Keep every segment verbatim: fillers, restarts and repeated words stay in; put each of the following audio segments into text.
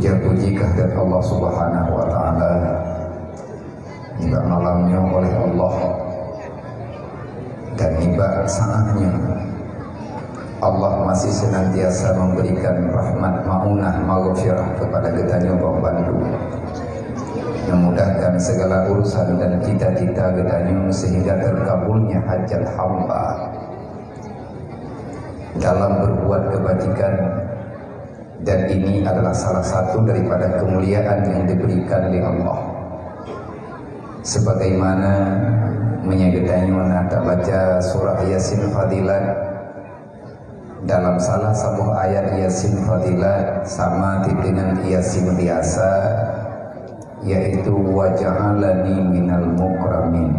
Puja puji kehadirat Allah Subhanahu wa Ta'ala. Nibak malam nyoe oleh Allah dan nibak saat nyoe, Allah masih senantiasa memberikan rahmat, maunah, maghfirah kepada geutanyoe banmandum, memudahkan segala urusan dan cita-cita geutanyoe sehingga terkabulnya hajat hamba dalam berbuat kebajikan. Dan ini adalah salah satu daripada kemuliaan yang diberikan oleh Allah. Sebagaimana meunyoe geutanyoe na tabaca surah Yasin Fadilat, dalam salah saboh ayat Yasin Fadilat sama dengan Yasin biasa, yaitu, "Wa ja'alani minal mukramin."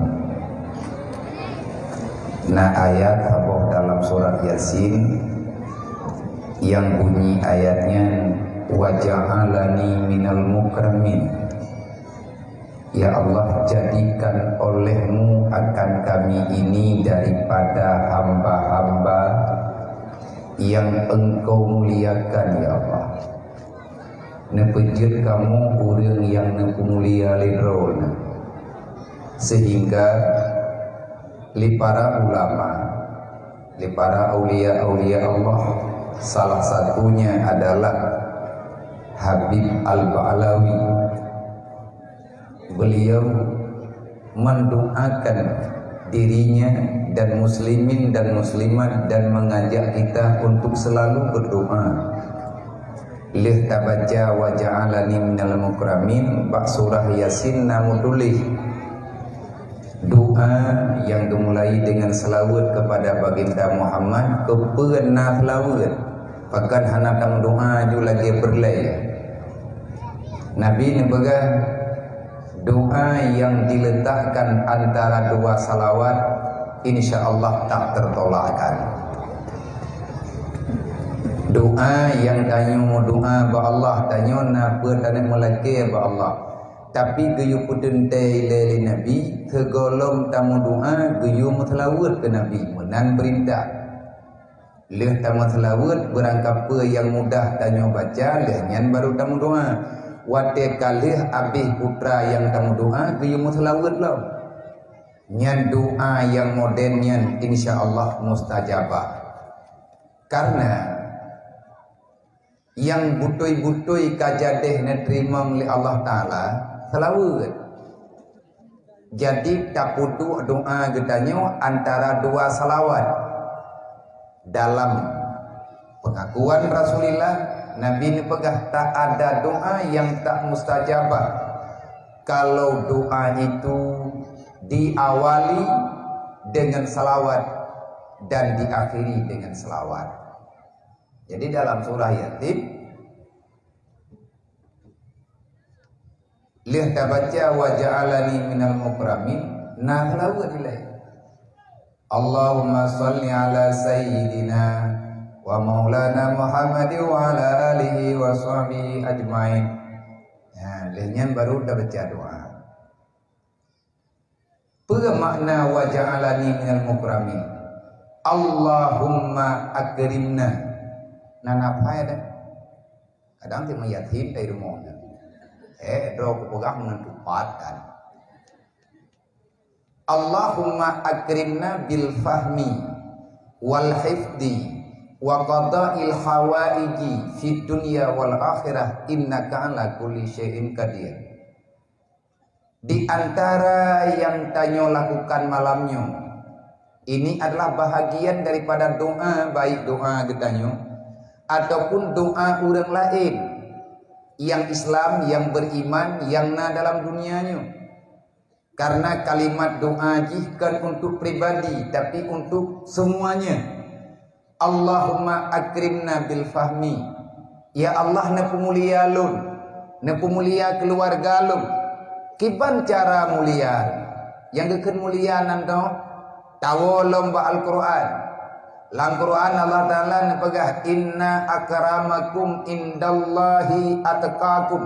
Nah, ayat saboh dalam surat Yasin yang bunyi ayatnya, "Wa ja'alani minal mukramin." Ya Allah, jadikan olehmu akan kami ini daripada hamba-hamba yang Engkau muliakan, ya Allah. Neupeujeuet kamoe ureuëng nyang neupeumulia lé Droeneuh, sehingga lé para ulama, lé para aulia-aulia Allah, salah satunya adalah Habib Al-Ba'lawi. Beliau mendoakan dirinya dan muslimin dan muslimat dan mengajak kita untuk selalu berdoa. Lheueh tabaca "Wa ja'alani minal mukramin", bak surah Yasin na meutuléh doa nyang dimulai dengan selawat kepada Baginda Muhammad, keupeue na selawat, pakon hana tameudoa ju lagée peureulée. Nabi neupeugah, doa nyang diletakkan antara dua salawat, insya Allah tak tertolakkan. Doa nyang tanyoe meudoa bak Allah, tanyoe na peue taneuk meulakée bak Allah, tapi geuyue peuteuntée lé, lé Nabi, sigohlom tameudoa geuyue meuseulaweuet keu Nabi, meunan peurintah. Lheueh tameuseulaweuet, beurangkapeue nyang mudah tanyoe baca, lheueh nyan barô tameudoa. Watée ka lheueh abéh putra nyang tameudoa, geuyue meuseulaweuet lom. Nyan doa nyang modern nyan, insya Allah mustajabah. Karena nyang beutôi-beutôi ka jadeh neuteurimong lé Allah Taala, seulaweuet. Jadi, tapeuduek doa geutanyoe antara dua salawat. Dalam pengakuan Rasulullah, Nabi neupeugah, "Tak ada doa yang tak mustajabah kalau doa itu diawali dengan salawat dan diakhiri dengan salawat." Jadi, dalam surah Yasin, lheueh tabaca "Wa ja'alani minal mukramin", na seulaweuet ilée. Allahumma shalli ala sayyidina wa maulana Muhammad wa ala alihi wa sahbihi ajmain. Nah, lheueh nyan barô tabaca doa. Peue makna "Wa ja'alani minal mukramin"? Allahumma akrimna. Na nafai dah. Kadang si meuyatim dari rumoh na. Eh, droe kupeugah ngon tupat kan. Allahumma akrimna bil fahmi wal hifdi wa qada'il hawaiji fid dunya wal akhirah innaka ala kulli syai'in qadir. Di antara nyang tanyoe lakukan malam nyoe, ini adalah bahagian daripada doa, baik doa geutanyoe ataupun doa ureuëng laén nyang Islam, nyang beriman, nyang na dalam dunia nyoe. Karena kalimat doa jih kon untuk pribadi, tapi untuk semuanya. Allahumma akrimna bil fahmi. Ya Allah, neupeumulia lôn, neupeumulia keuluwarga lôn. Kiban cara mulia? Nyang geukheun mulia nan dong, tawoe lom bak Al-Qur'an. Lam Qur'an Allah Taala neupeugah, "Inna akramakum indallahi atqakum."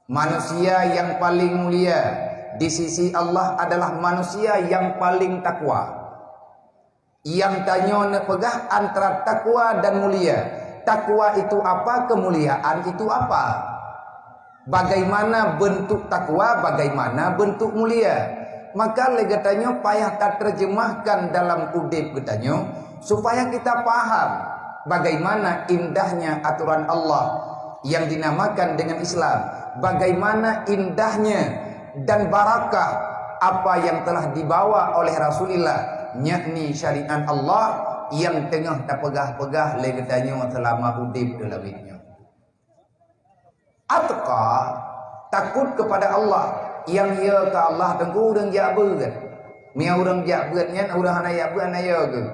Manusia yang paling mulia di sisi Allah adalah manusia yang paling takwa. Nyang tanyoe neupeugah antara takwa dan mulia. Takwa itu apa? Kemuliaan itu apa? Bagaimana bentuk takwa? Bagaimana bentuk mulia? Maka lé geutanyoe payah taterjemahkan dalam udeb geutanyoe supaya kita paham bagaimana indahnya aturan Allah yang dinamakan dengan Islam, bagaimana indahnya dan barakah apa yang telah dibawa oleh Rasulullah, yakni syariat Allah yang teungoh tapeugah-peugah lé geutanyoe seulama udeb di langét nyoe. Atqa, takut kepada Allah, nyang yo keu Allah teungku ureuëng jak beuet. Meunyo ureuëng jak beuet nyan ureuëng hana jak beuet hana yo geuh.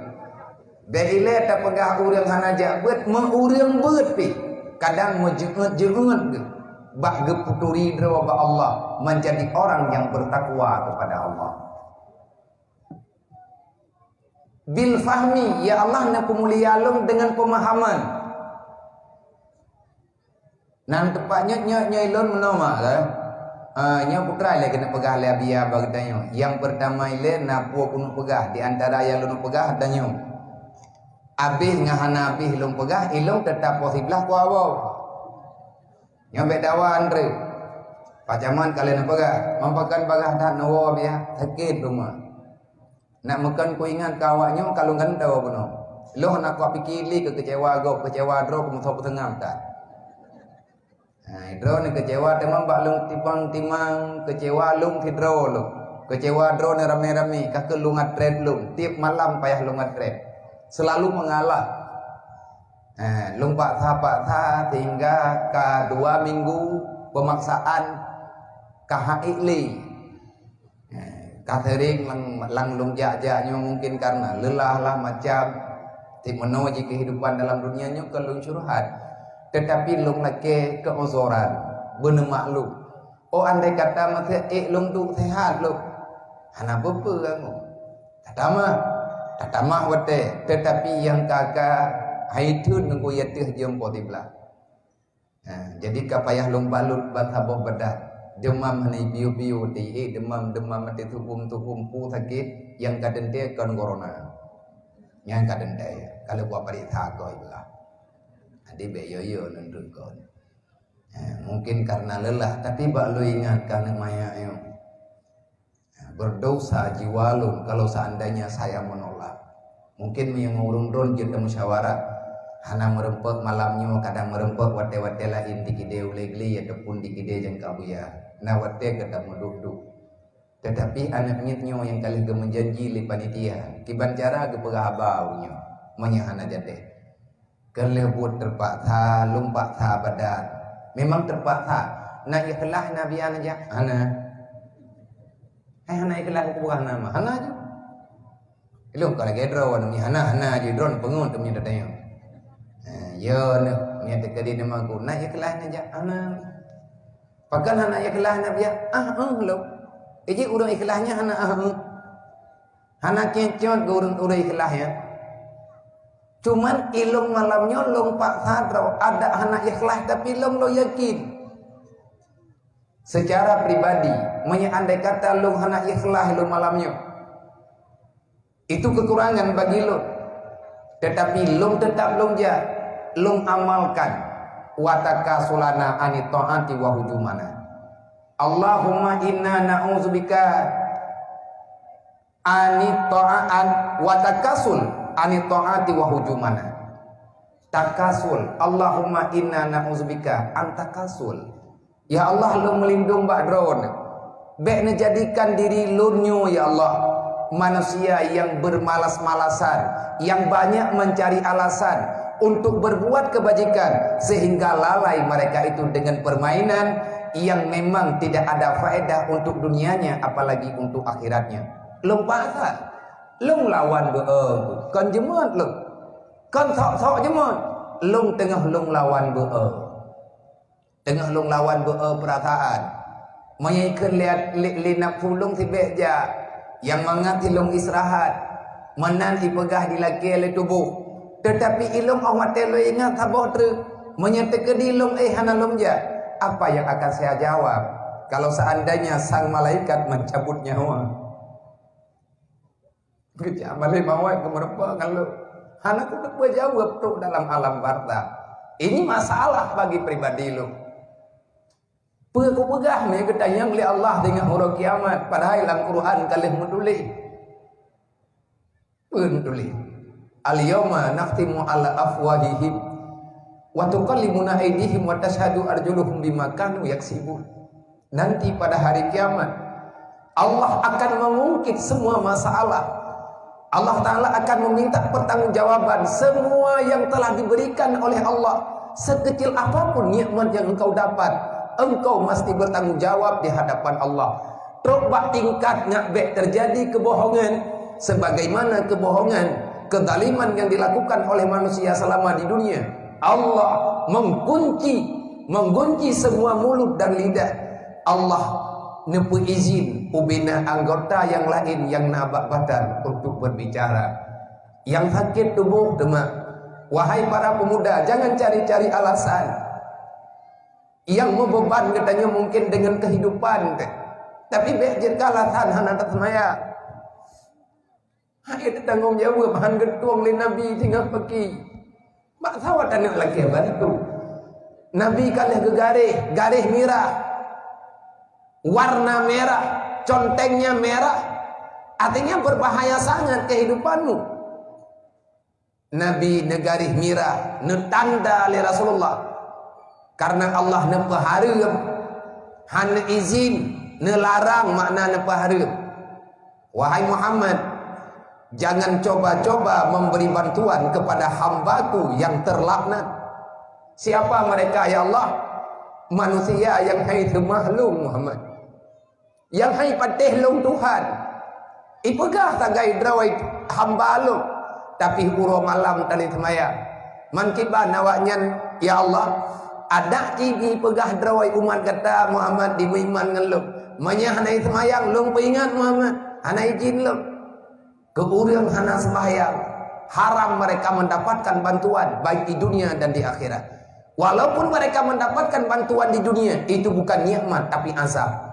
Bék ilée tapeugah ureuëng hana jak beuet, meu ureuëng beuet pih kadang meujeuet-jeuet geuh bak geuputuri droe bak Allah, menjadi orang yang bertakwa kepada Allah. Bil fahmi, ya Allah, neupeumulia lôn dengan pemahaman. Nan teumpat nyoe, nyoe, nyoe lôn meunoe mak, kan? Ha, nyoe peue treuk lé keuneuk peugah lé Abi Yahya bak geutanyoe. Nyang peurtama ilée na peue keuneuk peugah di antara nyang lôn peugah tanyoe. Abéh ngon hana abéh lôn peugah, ilôn teutap poh siblaih kuah woe. Nyoe bék dawa Andre. Pacaman ka lheueh neupeugah, mampakan bagah that neuwoe biah, sakét teuma. Nak meukon kuingat keu awak nyoe ka lôn gantoe bunoe. Lôn hana kupiké lé keu keucewa gob, keucewa droe keu meusoe peuseungab that. Ha, droeneuh keucewa teuma bak lôn timang-timang, keucewa lôn sidroe lôn. Keucewa droeneuh ramé-ramé, ka keuh lôn ngat treb lôn. Tieb malam payah lôn ngat treb. Selalu mengalah. Ha, lôn paksa-paksa sehingga ka dua minggu pemaksaan ka hak ék lé. Eh, ka sering lam, lam lôn jak-jak nyoe mungkin karena lelah lah macam, tieb meunoe jih kehidupan dalam dunia nyoe kon lôn curhat. Tetapi lôn lakée keuuzoran, beuneumaklum. Oh, andai kata masa ék lôn duek sehat lôn, hana peue-peue kamoe. Tatamah, tatamah watée, tetapi nyang ka-ka hai thon nunggu yateuh jeuem po siblaih. Ha, jadi ka payah lôn balut ban saboh badan. Demam hana piôh-piôh, di, eh, demam, demam maté su'um-su'um, peue sakét nyang ka teuntée kon corona. Nyang ka teuntée, ka lheueh buat pareksa keu ibarat. Jadi bék yo-yo nuntot kon. Ha, mungkin karena lelah, tapi bak lôn ingat keuneuk maya nyoe. Berdosa jiwa lôn kalau seandainya saya menolak. Mungkin meunyoe ureuëng droen jeuet musyawarah, hana meureumpok malam nyoe, kadang meureumpok watée-watée laén dikidée ulée glé ataupun dikidée jangka buya. Na watée gata meuduek-duek. Tetapi aneuk miet nyoe nyang ka lheueh geumeujanji lé panitia, kiban cara geupeugah haba ureuëng nyoe, meunyoe hana jadi. Keu lheueh buet teupaksa, lôn paksa badan. Memang teupaksa. Na ikhlas na bian jak? Hana. Hai hana ikhlas kupeugah nama. Hana ju. Ilôn ka lagée droe nyoe hana, hana ju droe peungon teumanyong datang. Ha, yo nyoe, nyoe teuka di nama ku. Na ikhlas na jak? Hana. Pakon hana ikhlas na bian? Ah, eh, lôn. Iji ureuëng ikhlas nyan hana ah, eh. Hana keucot keu ureuëng-ureuëng ikhlas nyan. Cuman ilôn malam nyoe lôn paksa droe, adak hana ikhlas tapi lôn, lôn yakin. Secara pribadi, meunyoe andai kata lôn hana ikhlas lôn malam nyoe, itu kekurangan bagi lôn. Tetapi lôn tetap lôn jak, lôn amalkan. Wa takasulana anit ta'ati wa hujumana. Allahumma inna na'udzubika anit ta'aan wa takasul anit ta'ati wa hujumana. Takasul. Allahumma inna na'udzubika an takasul. Ya Allah, lôn meulindong bak droeneuh. Bék neujadikan diri lôn nyoe, ya Allah, manusia yang bermalas-malasan, yang banyak mencari alasan untuk berbuat kebajikan, sehingga lalai mereka itu dengan permainan yang memang tidak ada faedah untuk dunianya, apalagi untuk akhiratnya. Lôn paksa. Lôn lawan beu-e, kon jeumeut lôn. Kon sok-sok jeumeut. Lôn teungoh lôn lawan beu-e. Teungoh lôn lawan beu-e peurasaan. Meunyoe ikheun lé, lé, lé nafsu lôn sibék jak, nyang mangat si lôn istirahat. Meunan ipeugah dilakée lé tuboh. Teutapi ilôn óh watée lôn ingat saboh treuk. Meunyoe teukeudi lôn éh hana lôn jak, apa yang akan saya jawab kalau seandainya sang malaikat mencabut nyawa? Geujak malée mawöt keu meureumpok ngon lôn. Hana kuteupeu jaweueb trok dalam alam barzakh. Ini masalah bagi pribadi lôn. Peue kupeugah mé geutanyong lé Allah teungoh uroe kiamat, padahai lam Quran ka lheueh meutuléh. Peue meutuléh? "Al-yauma nakhtimu ala afwahihim wa tukallimuna aidihim wa tashhadu arjuluhum bima kanu yaksibun." Nanti pada hari kiamat, Allah akan mengungkit semua masalah. Allah Ta'ala akan meminta pertanggungjawaban semua yang telah diberikan oleh Allah. Sekecil apapun nikmat yang engkau dapat, engkau mesti bertanggung jawab di hadapan Allah. Trok bak tingkat nyak bék terjadi kebohongan, sebagaimana kebohongan, kezaliman yang dilakukan oleh manusia selama di dunia. Allah mengkunci, menggunci semua mulut dan lidah. Allah neupeuizin ubena anggota yang lain yang na bak badan untuk berbicara. Nyang sakét tuboh teuma. Wahai para pemuda, jangan cari-cari alasan yang membeban geutanyoe mungkin dengan kehidupan teuh. Tapi bék jeuet keu alasan hana taseumayang. Hai, teutanggong jaweueb, han geutueng lé Nabi singoh paki. Bak sawa taneuk lakée bantu. Nabi ka lheueh geugaréh, garéh mirah. Warna merah, contengnya merah. Artinya berbahaya sangat kehidupanmu. Nabi neugaréh mirah, neutanda lé Rasulullah. Karena Allah neupeuhareuem, hana izin, neularang makna neupeuhareuem. Wahai Muhammad, jangan coba-coba memberi bantuan kepada hamba-Ku yang terlaknat. Siapa mereka, ya Allah? Manusia yang hai seumah lôn, Muhammad. Nyang hai patéh lôn Tuhan. Ipeugah sagai droe hamba lôn, tapi uroe malam taneuk seumayang. Meukiban awaknyan, "Ya Allah, adak cit jipeugah droe umat gata Muhammad jimeuiman ngon lôn. Meunyoe hana seumayang, lôn peuingat Muhammad, hana izin lôn." Keu ureuëng hana sembahyang, haram mereka mendapatkan bantuan baik di dunia dan di akhirat. Walaupun mereka mendapatkan bantuan di dunia, itu bukan nikmat tapi azab.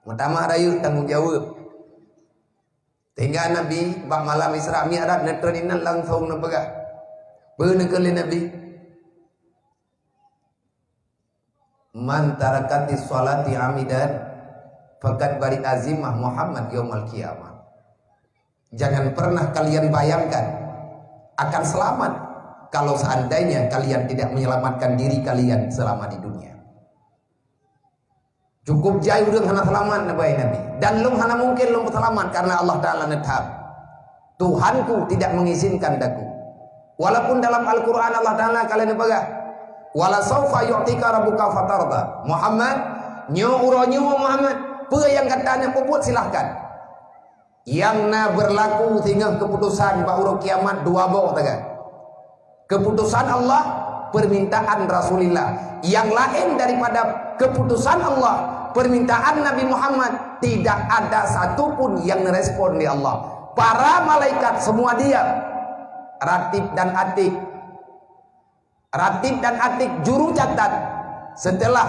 Meutamah rayeuk tanggong jaweueb. Sehingga Nabi bak malam Isra Mi'raj neutron inan langsong neupeugah. Peue neukheun lé Nabi? "Man tarakatis sholati amidan faqad bari'a zimmah Muhammad yaumal qiyamah." Jangan pernah kalian bayangkan akan selamat kalau seandainya kalian tidak menyelamatkan diri kalian selama di dunia. Cukup jai ureuëng hana seulamat, neubai Nabi. Dan lôn hana mungkin lôn peuseulamat karena Allah Ta'ala neutham. Tuhanku tidak mengizinkan daku. Walaupun dalam Al-Quran Allah Ta'ala ka lheueh neupeugah, "Wala saufa yu'tika rabbuka fatarda." Muhammad, nyoe uroe nyoe Muhammad, peue nyang gata nyang peubuet silahkan. Nyang na beurlaku singoh keuputosan bak uroe kiamat dua boh tagai. Keuputosan Allah, permintaan Rasulullah. Nyang laén daripada keuputosan Allah, permintaan Nabi Muhammad, tidak ada satu pun nyang neurespon lé Allah. Para malaikat semua diam. Ratib dan Atid. Ratib dan Atid juru catat, setelah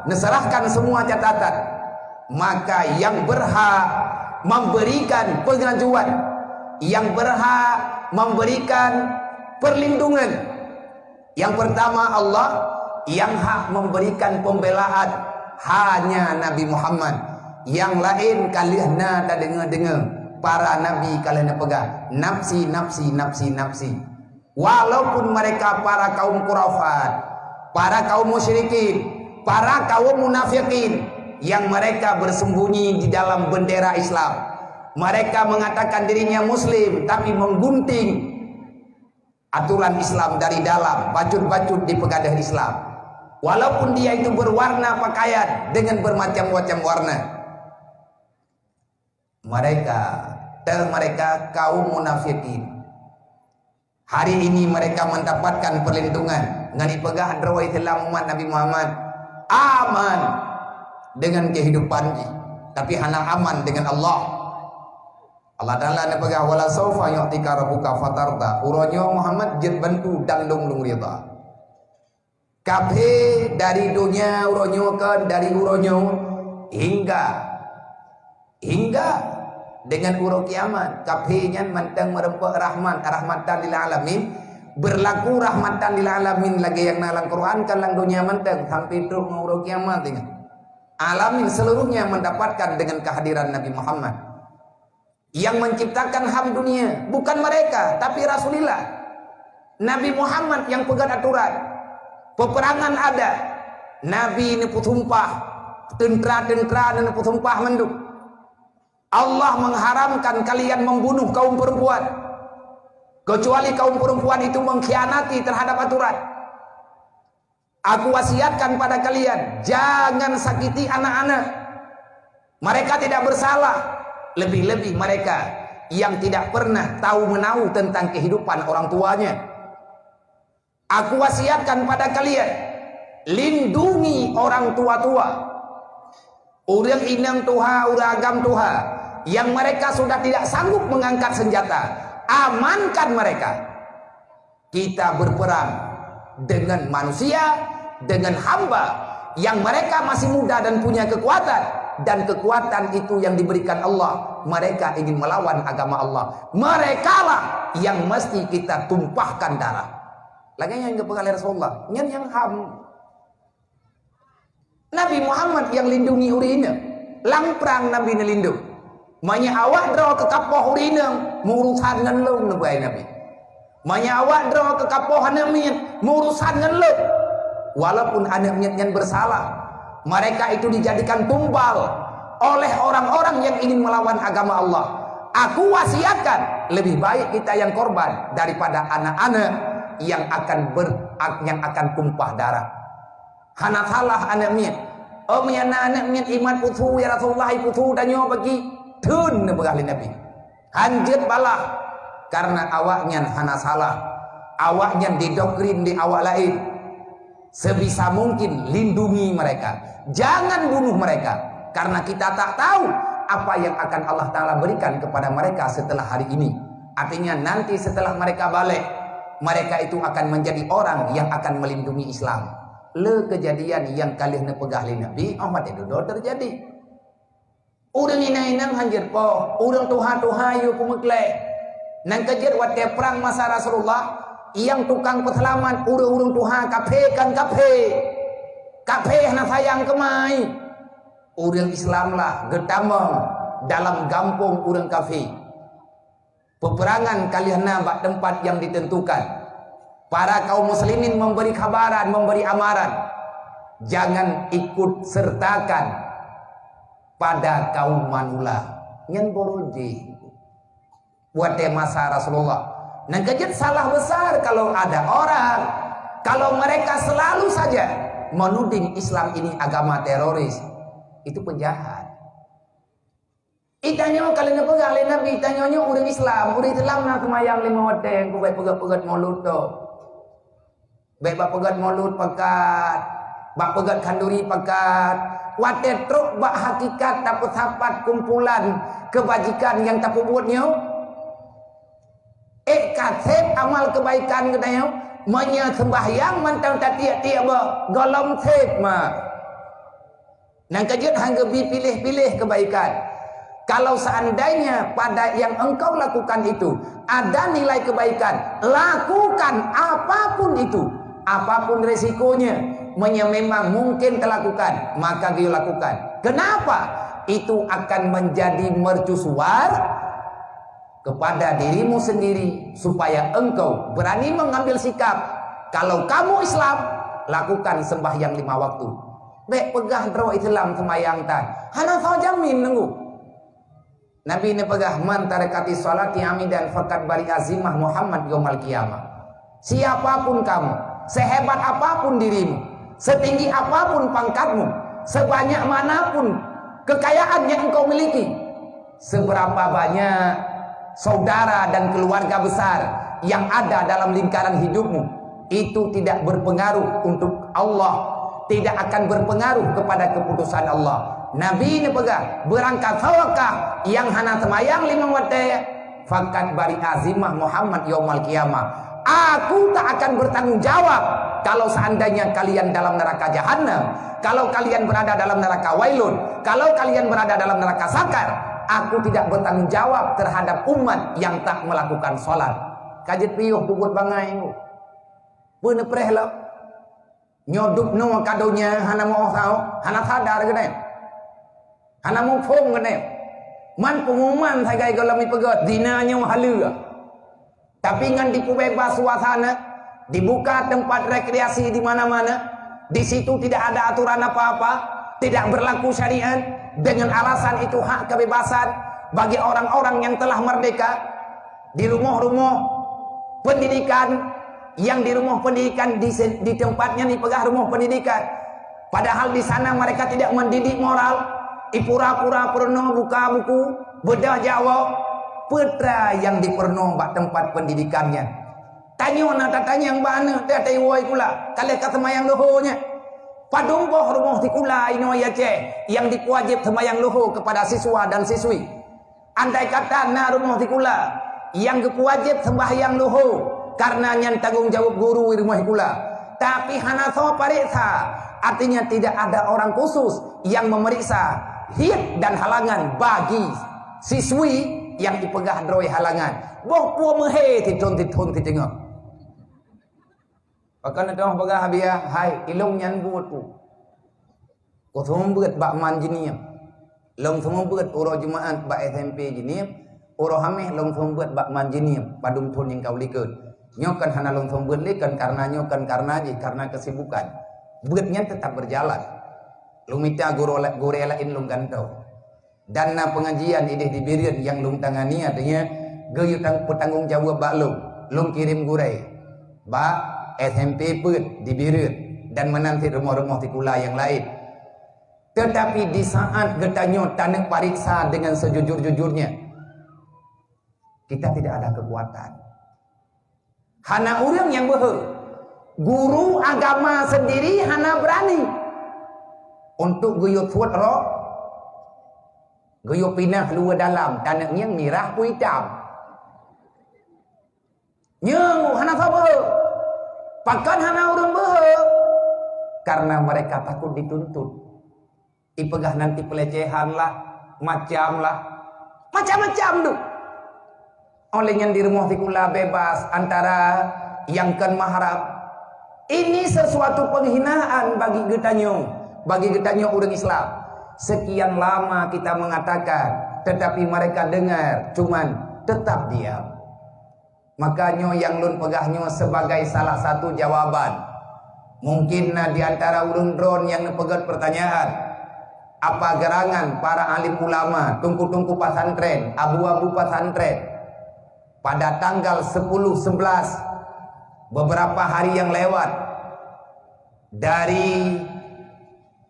neuserahkan semua catatan, maka yang berhak memberikan pengajuan, yang berhak memberikan perlindungan, yang pertama Allah, yang hak memberikan pembelaan hanya Nabi Muhammad. Yang laén ka lheueh na tadeungoe-deungoe, para nabi ka lheueh neupeugah, "Nafsi, nafsi, nafsi, nafsi." Walaupun mereka para kaum khurafat, para kaum musyrikin, para kaum munafikin yang mereka bersembunyi di dalam bendera Islam. Mereka mengatakan dirinya muslim tapi menggunting aturan Islam dari dalam, bacut-bacut dipeugadoh Islam. Walaupun dia itu berwarna pakaian dengan bermacam-macam warna. Mereka, teuh mereka kaum munafikin. Hari ini mereka mendapatkan perlindungan. Ngon ipeugah droe Islam umat Nabi Muhammad aman dengan kehidupan jih, tapi hana aman dengan Allah. Allah Ta'ala neupeugah, "Wala saufa yu'tika rabbuka fatarda." Uroe nyoe Muhammad jeuet bantu dan lôn lôn ridha. Kaphé dari donya uroe nyoe kon dari uroe nyoe hingga, hingga dengan uroe kiamat. Kaphé nyan mantong meureumpok rahmat, rahmatan lil alamin. Berlaku rahmatan lil alamin lagée nyang na lam Quran kan lam donya mantong sampai trok ngon uroe kiamat nyan. Alamin seluruhnya mendapatkan dengan kehadiran Nabi Muhammad. Yang menciptakan ham dunia bukan mereka, tapi Rasulullah. Nabi Muhammad yang peugét aturan. Peperangan ada. Nabi neupeusumpah, teuntera-teuntera neupeusumpah mandum. Allah mengharamkan kalian membunuh kaum perempuan, kecuali kaum perempuan itu mengkhianati terhadap aturan. Aku wasiatkan pada kalian, jangan sakiti anak-anak. Mereka tidak bersalah, lebih-lebih mereka yang tidak pernah tahu menau tentang kehidupan orang tuanya. Aku wasiatkan pada kalian, lindungi orang tua-tua. Ureuëng inong tuha, ureuëng agam tuha, yang mereka sudah tidak sanggup mengangkat senjata, amankan mereka. Kita berperang dengan manusia, dengan hamba yang mereka masih muda dan punya kekuatan, dan kekuatan itu yang diberikan Allah. Mereka ingin melawan agama Allah. Merekalah yang mesti kita tumpahkan darah. Lagée nyang geupeugah lé Rasulullah, nyan nyang ham. Nabi Muhammad nyang lindungi ureuëng inong. Lam prang Nabi neulindong. Meunyoe awak droe keukapoh ureuëng inong, meuurusan ngon lôn, neupeugah Nabi. Meunyoe awak droe keukapoh aneuëk miet, meuurusan ngon lôn. Walaupun aneuëk miet nyan bersalah, mereka itu dijadikan tumbal oleh orang-orang yang ingin melawan agama Allah. Aku wasiatkan, lebih baik kita yang korban daripada anak-anak yang akan ber-, yang akan tumpah darah. Hana salah aneuëk miet. Oh, meunyoe na aneuëk miet imat peue su, ya Rasulullah, peue su tanyoe bagi? Theun neupeugah lé Nabi. Han jeuet balah, karena awaknyan hana salah. Awaknyan didoktrin di awak laén. Sebisa mungkin lindungi mereka. Jangan bunuh mereka. Karena kita tak tahu apa yang akan Allah Ta'ala berikan kepada mereka setelah hari ini. Artinya nanti setelah mereka balik, mereka itu akan menjadi orang yang akan melindungi Islam. Le kejadian nyang ka lheueh neupeugah lé Nabi, oh watée dudoe teujadi. Ureuëng inong-inong han jeuet poh, ureuëng tuha-tuha yue peumeuklée. Nyang ka jeuet watée prang masa Rasulullah, nyang tukang peuseulamat ureuëng-ureuëng tuha kafé kon kafé. Kafé hana sayang keu mai. Ureuëng Islam lah geutamong dalam gampông ureuëng kafé. Peperangan ka lheueh na bak teumpat nyang ditentukan. Para kaum muslimin memberi khabaran, memberi amaran, jangan ikut sertakan pada kaum manula. Nyan boro jih. Watée masa Rasulullah. Nyang ka jeuet salah besar kalau ada orang, kalau mereka selalu saja menuding Islam ini agama teroris. Itu penjahat. Itanyoe ka lheueh neupeugah lé Nabi, itanyoe nyoe ureuëng Islam, ureuëng Islam na seumayang lima watée, bék peugét-peugét mulod tu. Bék bak peugét mulod pakat, bak peugét khanduri pakat. Watée trok bak hakikat tapeusapat kumpulan keubajikan nyang tapeubuet nyoe, ék ka sép amal keubaikan geutanyoe, meunyoe seumbahyang mantong tatiek-tiek boh, gohlom sép ma. Nyang ka jeuet han geubi piléh-piléh keubaikan. Kalau seandainya pada yang engkau lakukan itu ada nilai kebaikan, lakukan apapun itu, apapun resikonya, meunyoe memang mungkin teulakukan, maka geuyue lakukan. Kenapa? Itu akan menjadi mercusuar kepada dirimu sendiri, supaya engkau berani mengambil sikap. Kalau kamu Islam, lakukan sembahyang lima waktu. Bék peugah droe Islam seumayang tan. Hana soe jamin nunggu. Nabi neupeugah, "Man tarakati sholati amidan faqad bari'a zimmah Muhammad yaumal qiyamah." Siapapun kamu, sehebat apapun dirimu, setinggi apapun pangkatmu, sebanyak manapun kekayaan yang engkau miliki, seberapa banyak saudara dan keluarga besar yang ada dalam lingkaran hidupmu, itu tidak berpengaruh untuk Allah, tidak akan berpengaruh kepada keputusan Allah. Nabi neupeugah, "Beurangkasoe kah nyang hana seumayang limong watée, faqad bari'a zimmah Muhammad yaumal qiyamah. Aku tak akan bertanggung jawab kalau seandainya kalian dalam neraka jahanam, kalau kalian berada dalam neraka wailun, kalau kalian berada dalam neraka sakar. Aku tidak bertanggung jawab terhadap umat yang tak melakukan sholat." Ka jeuet piôh peubuet bangai. Peue neupreh lom? Nyoe dubnoe ka donya hana meu-oh sahoe, hana sadar geutanyoe. Hana muphom geutanyoe. Man peunguman sagai gohlom jipeugét, zina nyoe haleue. Tapi ngon dipeubeubaih suasana, dibuka tempat rekreasi di mana-mana, di situ tidak ada aturan apa-apa, tidak berlaku syariat, dengan alasan itu hak kebebasan bagi orang-orang yang telah merdeka, di rumoh-rumoh pendidikan, yang di rumoh pendidikan di se-, di tempatnya dipeugah rumoh pendidikan. Padahal di sana mereka tidak mendidik moral, ipura-pura peurunoe buka buku, beudôh jawoe, peue teuma nyang dipeurunoe bak tempat pendidikannya. Tanyoe na tatanyong bak aneuk teuh, teuh woe sikula, ka lheueh ka seumayang luho nyan. Padum boh rumoh sikula inoe i Aceh nyang dipeuwajéb seumayang luho kepada siswa dan siswi. Andai kata na rumoh sikula nyang geupeuwajéb seumbahyang luho, karena nyan tanggong jaweueb guru i rumoh sikula, tapi hana soe pareksa, artinya tidak ada orang khusus yang memeriksa hiet dan halangan bagi siswi nyang ipeugah droe halangan. Boh peue meuhé sithon-sithon siteungoh. Pakon neuteungoh peugah biaya, hai, ilong nyan buet ku. Kuseumeubeuet bak man jihnyan. Lôn seumeubeuet uroe Jumaat bak S M P jihnyan, uroe Hameh lôn seumeubeuet bak man jihnyan, padum thon nyang ka u likot. Nyoe kan hana lôn seumeubeuet lé, kan karena nyoe, kan karena jih, karena kesibukan. Beuet nyan tetap berjalan. Lôn mita gurée la-, gurée laén lôn gantoe. Dan na pengajian idéh di Bireuen nyang lôn tangani, artinya geuyue tang-, peutanggong jaweueb bak lôn. Lôn kirém gurée bak S M P peuet di Bireuen dan meunan cit rumoh-rumoh sikula nyang laén. Tetapi di saat geutanyoe taneuk pariksa dengan sejujur-jujurnya, kita tidak ada kekuatan. Hana ureuëng nyang beuhe. Guru agama sendiri hana berani untuk geuyue suet roh, geuyue pinah luwa dalam, taneuk ngieng mirah peue itam. Nyoe hana saboh. Pakon hana ureuëng beuhe? Karena mereka takut dituntut. Ipeugah nanti pelecehan lah, macam lah. Macam-macam tu. Oleh nyan di rumoh sikula bebas antara nyang kon mahram. Ini sesuatu penghinaan bagi geutanyoe, bagi geutanyoe ureuëng Islam. Sekian lama kita mengatakan, tetapi mereka dengar, cuman tetap diam. Maka nyoe nyang lôn peugah nyoe sebagai salah satu jawaban. Mungkin na di antara ulôn droen nyang neupeugét pertanyaan, apa gerangan para alim ulama, teungku-teungku pesantren, abu-abu pesantren, pada tanggal sepuluh sebelas, beberapa hari yang lewat, dari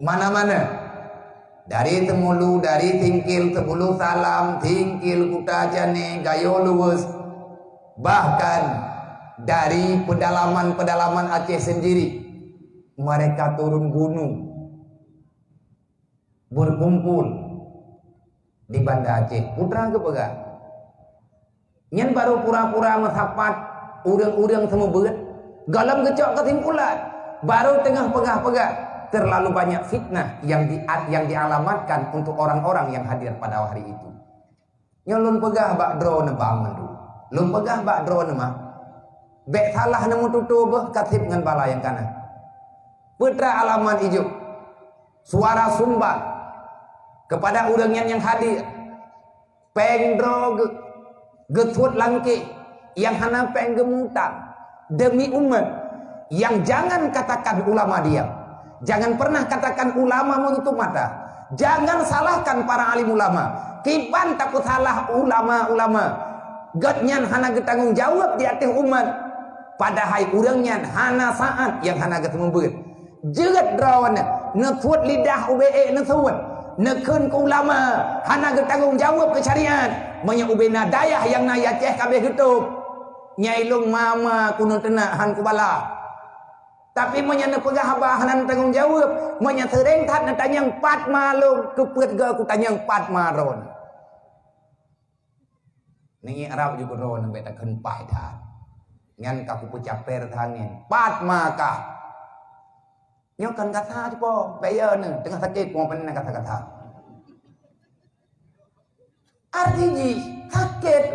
mana-mana. Dari Teumulu, dari Singkil, Teumulu Salam, Singkil, Kuta Cane, Gayo Luwes, bahkan dari pedalaman-pedalaman Aceh sendiri, mereka turun gunung, berkumpul di Banda Aceh. Peue teuma geupeugah? Nyan barô pura-pura meusapat ureuëng-ureuëng seumeubeuet, gohlom geucok keusimpulan, barô teungoh peugah-peugah, terlalu banyak fitnah yang di-, yang dialamatkan untuk orang-orang yang hadir pada hari itu. Nyoe lôn peugah bak droeneuh bang mandum. Lôn peugah bak droeneuh mah, bék salah neumeututoe beuh kaseb ngon bala nyang kana. Peue teuma alamat ijok, suara sumbang kepada ureuëng nyan nyang hadir. Péng droe geu-, geusuet langkée nyang hana péng geumutang demi umat, nyang jangan katakan ulama diam. Jangan pernah katakan ulama menutup mata. Jangan salahkan para alim ulama. Kiban tapeusalah ulama-ulama, gobnyan hana geutanggong jaweueb di ateueh umat, padahai ureuëng nyan hana saát nyang hana geuseumeubeuet. Jeuet droeneuh, neusuet lidah ubé ék neusuet, neukheun keu ulama, hana geutanggong jaweueb keu syariat. Meunyoe ubé na dayah nyang na i Aceh ka abéh geutôb, nyai lôn mama keuneuk teunak han kubala. Tapi meunyoe neupeugah haba hana neutanggong jaweueb, meunyoe seuréng that neutanyong pat ma lôn, keupeue geu kutanyong pat ma droeneuh. Ngieng Arab ju keudroe nyan bék takheun paih that. Nyan ka kupeucaper that angén. Pat ma kah? Nyoe kan gata cit po, bék yo neuh, teungoh sakét po peue na gata-gata. Arti jih sakét.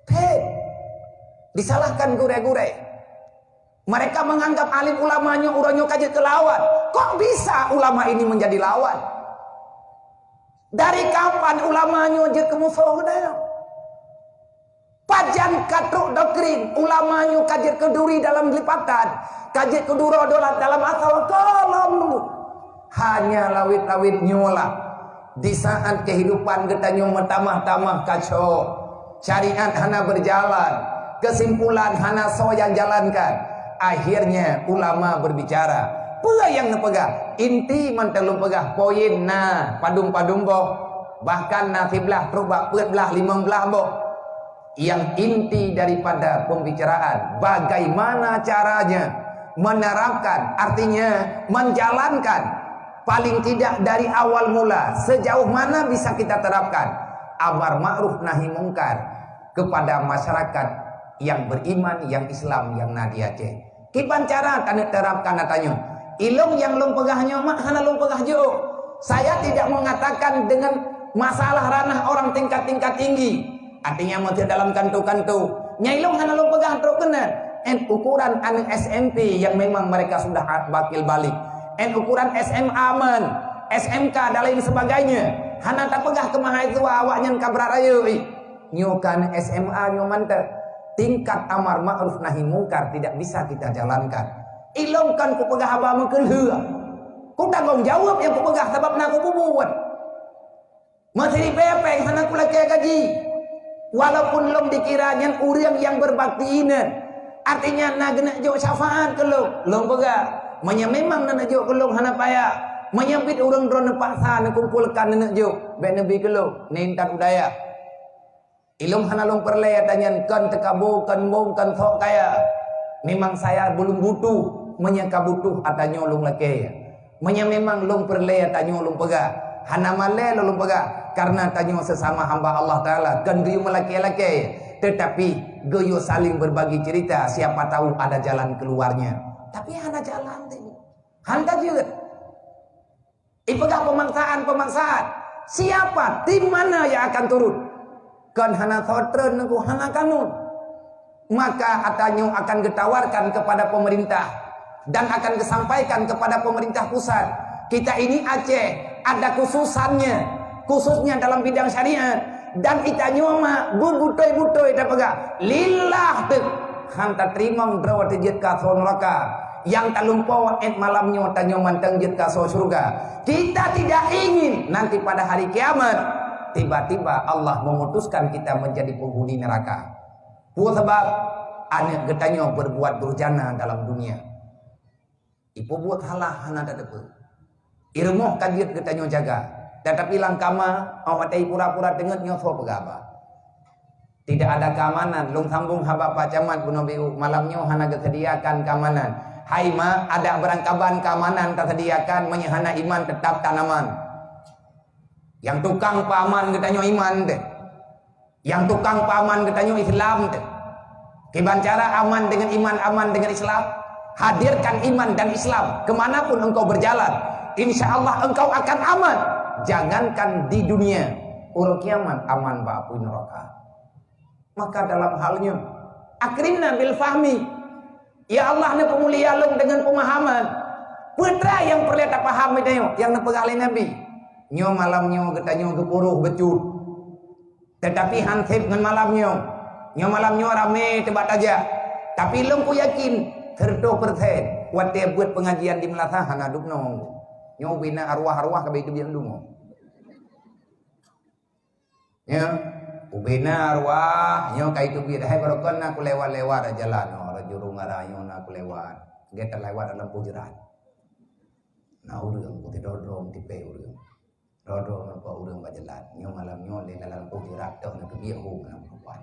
Phét. Disalahkan gurée-gurée. Mereka menganggap alim ulama nyoe uroe nyoe ka jeuet keu lawan. Kok bisa ulama ini menjadi lawan? Dari kapan ulama nyoe jeuet keu musoh geutanyoe? Pajan ka trok doktrin ulama nyoe ka jeuet keu duri dalam lipatan, ka jeuet keu duroe dolat dalam asoe, gohlom lom. Hanya lawét-lawét nyoe lah. Di saat kehidupan geutanyoe meutamah-tamah kacau, syariat hana berjalan, kesimpulan hana soe nyang jalankan. Akhirnya ulama berbicara. Peue nyang neupeugah? Inti mantong lôn peugah, poin na padum-padum boh. Bahkan na siblaih trok bak peuet blaih, limong blaih boh. Yang inti daripada pembicaraan, bagaimana caranya menerapkan, artinya menjalankan, paling tidak dari awal mula, sejauh mana bisa kita terapkan amar ma'ruf nahi mungkar kepada masyarakat yang beriman, yang Islam, yang na di Aceh. Kiban cara taneuk terapkan ata nyoe? Ilong nyang lôn peugah nyoe mak hana lôn peugah jok. Saya tidak mengatakan dengan masalah ranah orang tingkat-tingkat tinggi. Artinya, masih dalam kanto-kanto. Nyang ilong hana lôn peugah trok keunan. En ukuran aneuk S M P yang memang mereka sudah a-, bakil balik. En ukuran S M A man, S M K dan lain sebagainya. Hana tapeugah keu mahasiswa awaknyan ka brat rayeuk. Nyoe kan S M A nyoe mantong. Tingkat amar ma'ruf nahi mungkar tidak bisa kita jalankan. Ilong kan kupeugah haba meukeulheueh. Kutanggong jaweueb nyang kupeugah sabab na kupubuet. Meusiri pepeng hana kulakée gaji. Walaupun lom dikira nyan ureuëng nyang berbakti inan. Artinya na geuneuk jok syafaat keu lôn. Lôn peugah, meunyoe memang na neujok keu lôn hana payah. Meunyoe bit ureuëng droe neupaksa neukumpolkan neuneuk jok, bék neubi keu lôn, nintat u dayah. Ilong hana lôn peureulée ata nyan kon teukabo, kon mbong, kon sok kaya. Memang saya belum butuh, meunyoe ka butuh ata nyoe lôn lakée. Meunyoe memang lôn peureulée ata nyoe lôn peugah, hana malée lôn, lôn peugah, karena tanyoe sesama hamba Allah Taala kon geuyue meulakée-lakée, tetapi geuyue saling berbagi cerita, siapa tahu ada jalan keluarnya. Tapi hana jalan tadi. Hana jeuet. Ipeugah pemaksaan-pemaksaan. Siapa, tim mana yang akan turun? Kon hana sotreun nunggu hana kanun. Maka ata nyoe akan getawarkan kepada pemerintah dan akan gesampaikan kepada pemerintah pusat. Kita ini Aceh ada khususannya, khususnya dalam bidang syariat. Dan ita nyoe mak beutôi-beutôi tapeugah, lillah teuk. Han tateurimong droe teuh jeuet ka asoe nuraka. Nyang talumpoe ék malam nyoe tanyoe mantong jeuet ka asoe syeuruga. Kita tidak ingin nanti pada hari kiamat, tiba-tiba Allah memutuskan kita menjadi penghuni neraka. Peue sabab? Aneuk geutanyoe berbuat durjana dalam dunia. Ipeubuet salah hana tateupeue. I rumoh ka jeuet geutanyoe jaga. Tetapi lam kama, óh watée pura-pura teungeut nyoe soe peugah haba. Tidak ada keamanan. Lôn sambung haba Pak Camat bunoe biu, malam nyoe hana geusediakan keamanan. Hai ma, adak beurangkaban keamanan tasediakan, meunyoe hana iman teutap tan aman. Nyang tukang peuaman geutanyoe iman teuh. Nyang tukang peuaman geutanyoe Islam teuh. Kiban cara aman deungon iman, aman deungon Islam? Hadirkan iman dan Islam ke mana pun engkau berjalan. Insya Allah engkau akan aman. Jangankan di dunia, uroe kiamat aman bak apui neraka. Maka dalam hal nyoe, akrimna bil fahmi. Ya Allah, neupeumulia lôn deungon peumahaman. Peue teuma nyang peureulée tapaham geutanyoe nyang neupeugah lé Nabi? Nyoe malam nyoe geutanyoe geupuroh bacut. Teutapi han seb ngon malam nyoe. Nyoe malam nyoe ramé teuh bak tajak. Tapi lôn kuyakin, seureutôh persen watée buet peungajian di meunasah hana dubnoe. Nyoe ubena arwah-arwah ka beuitu biang dungoe. Ya, ubena arwah, nyoe ka itu biet. Hai barokon na kulewat-lewat jalan, oh, jurong arah nyoe na kulewat. Gét lewat dalam pujeuran. Na ureuëng, putih dodrong, tipée ureuëng. Roh-roh meureumpok ureuëng bak jalan. Nyoe malam nyoe lé dalam poh jeurat toh na keubiet hu na meurupat.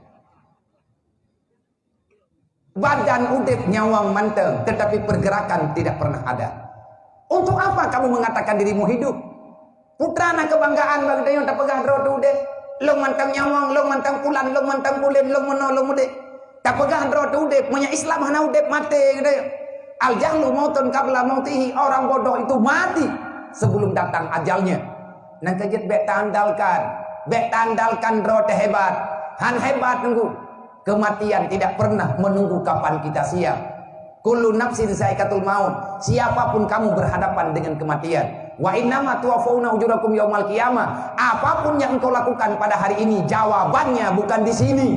Badan udeb nyawong mantong, tetapi pergerakan tidak pernah ada. Untuk apa kamu mengatakan dirimu hidup? Putra na kebanggaan bagi tanyoe tapeugah droe teu udeb. Lôn mantong nyawong, lôn mantong pulan, lôn mantong pulen, lôn meunoe, lôn udeb. Tapeugah droe teu udeb, meunyoe Islam hana udeb, maté geutanyoe. Al-jahlu mautun qabla mautihi, orang bodoh itu mati sebelum datang ajalnya. Nyang keujeuet bék taandalkan, bék taandalkan droe teuh hebat. Han hebat nunggu. Kematian tidak pernah menunggu kapan kita siap. Kullu nafsin zaikatul maut. Siapapun kamu berhadapan dengan kematian. Wa innama tuwaffawna ujurakum yaumal qiyamah. Apapun yang engkau lakukan pada hari ini, jawabannya bukan di sini,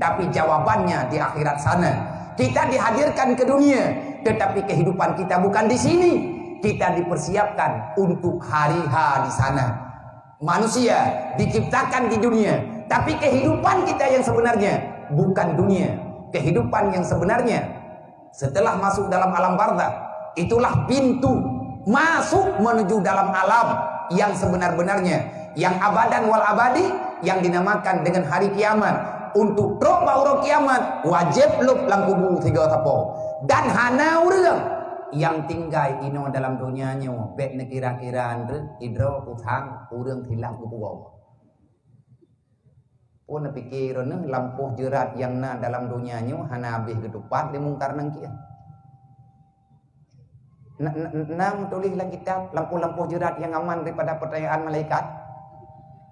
tapi jawabannya di akhirat sana. Kita dihadirkan ke dunia, tetapi kehidupan kita bukan di sini. Kita dipersiapkan untuk hari H di sana. Manusia diciptakan di dunia, tapi kehidupan kita yang sebenarnya bukan dunia. Kehidupan yang sebenarnya setelah masuk dalam alam barzakh, itulah pintu masuk menuju dalam alam yang sebenar-benarnya, yang abadan wal abadi, yang dinamakan dengan hari kiamat. Untuk trok bak uroe kiamat, wajéb lôb lam kubu sigoe sapo. Dan hana ureuëng nyang tinggai inoe dalam donya nyoe, bék neukira-kira, idroe, usang, ureuëng silam geupuwoe. Peue neupike droeneuh lampôh jeurat nyang na dalam donya nyoe hana habéh geutupat lé Mungkar Nakir? Na, na, na meutuléh lam kitab lampôh-lampôh jeurat nyang aman daripada peutanyaan malaikat?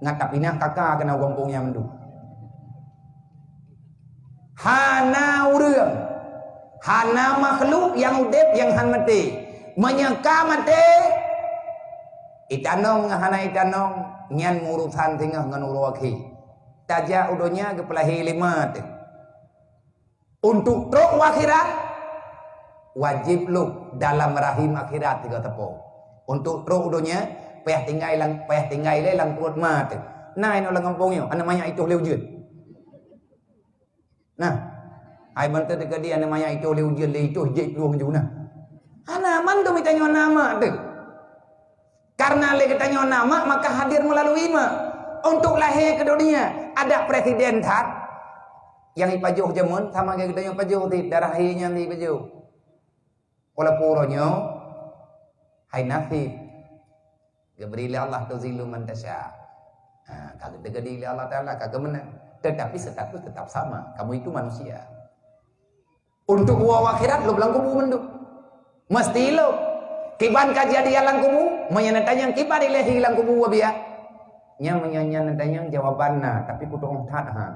Ngat tapinah kaka keunoe gampông nyan mandum. Hana ureuëng, hana makhluk nyang udeb nyang han maté. Meunyoe ka maté, itanong ngon hana itanong, nyan meurusan singoh ngon uroe akhé. Tajak u donya geupeulahé lé ma teuh. Untuk trok u akhirat, wajéb lôb dalam rahim akhirat sigoe sapo. Untuk trok u donya, payah tinggai lam, payah tinggai lé lam pruet ma teuh. Na inoe lam gampông nyoe, aneuk manyak itoh lé ujeuen. Nah, hai bantu teuka di aneuk manyak itoh lé ujeuen lé itoh jeuet plueng ju nah. Hana mandum itanyoe na mak teuh. Karena lé geutanyoe na mak, maka hadir melalui mak. Untuk lahé ke dunia, ada presiden that. Nyang ipajoh jameun sama geutanyoe pajoh di darah hai nyang ipajoh. Walaupun uroe nyoe hai nasib geubri lé Allah, tuzillu man tasya. Ha, ka geuteugadi lé Allah Taala, ka geumeunang. Tetapi status tetap sama. Kamu itu manusia. Untuk woe akhirat lôb lam kubu mandum. Mesti lôb. Kiban ka jadi lam kubu, meunyoe neutanyong kiban ilée hi lam kubu wabia. Nyang meunyoe nyan neutanyong jawaban na, tapi kutu'oh that han.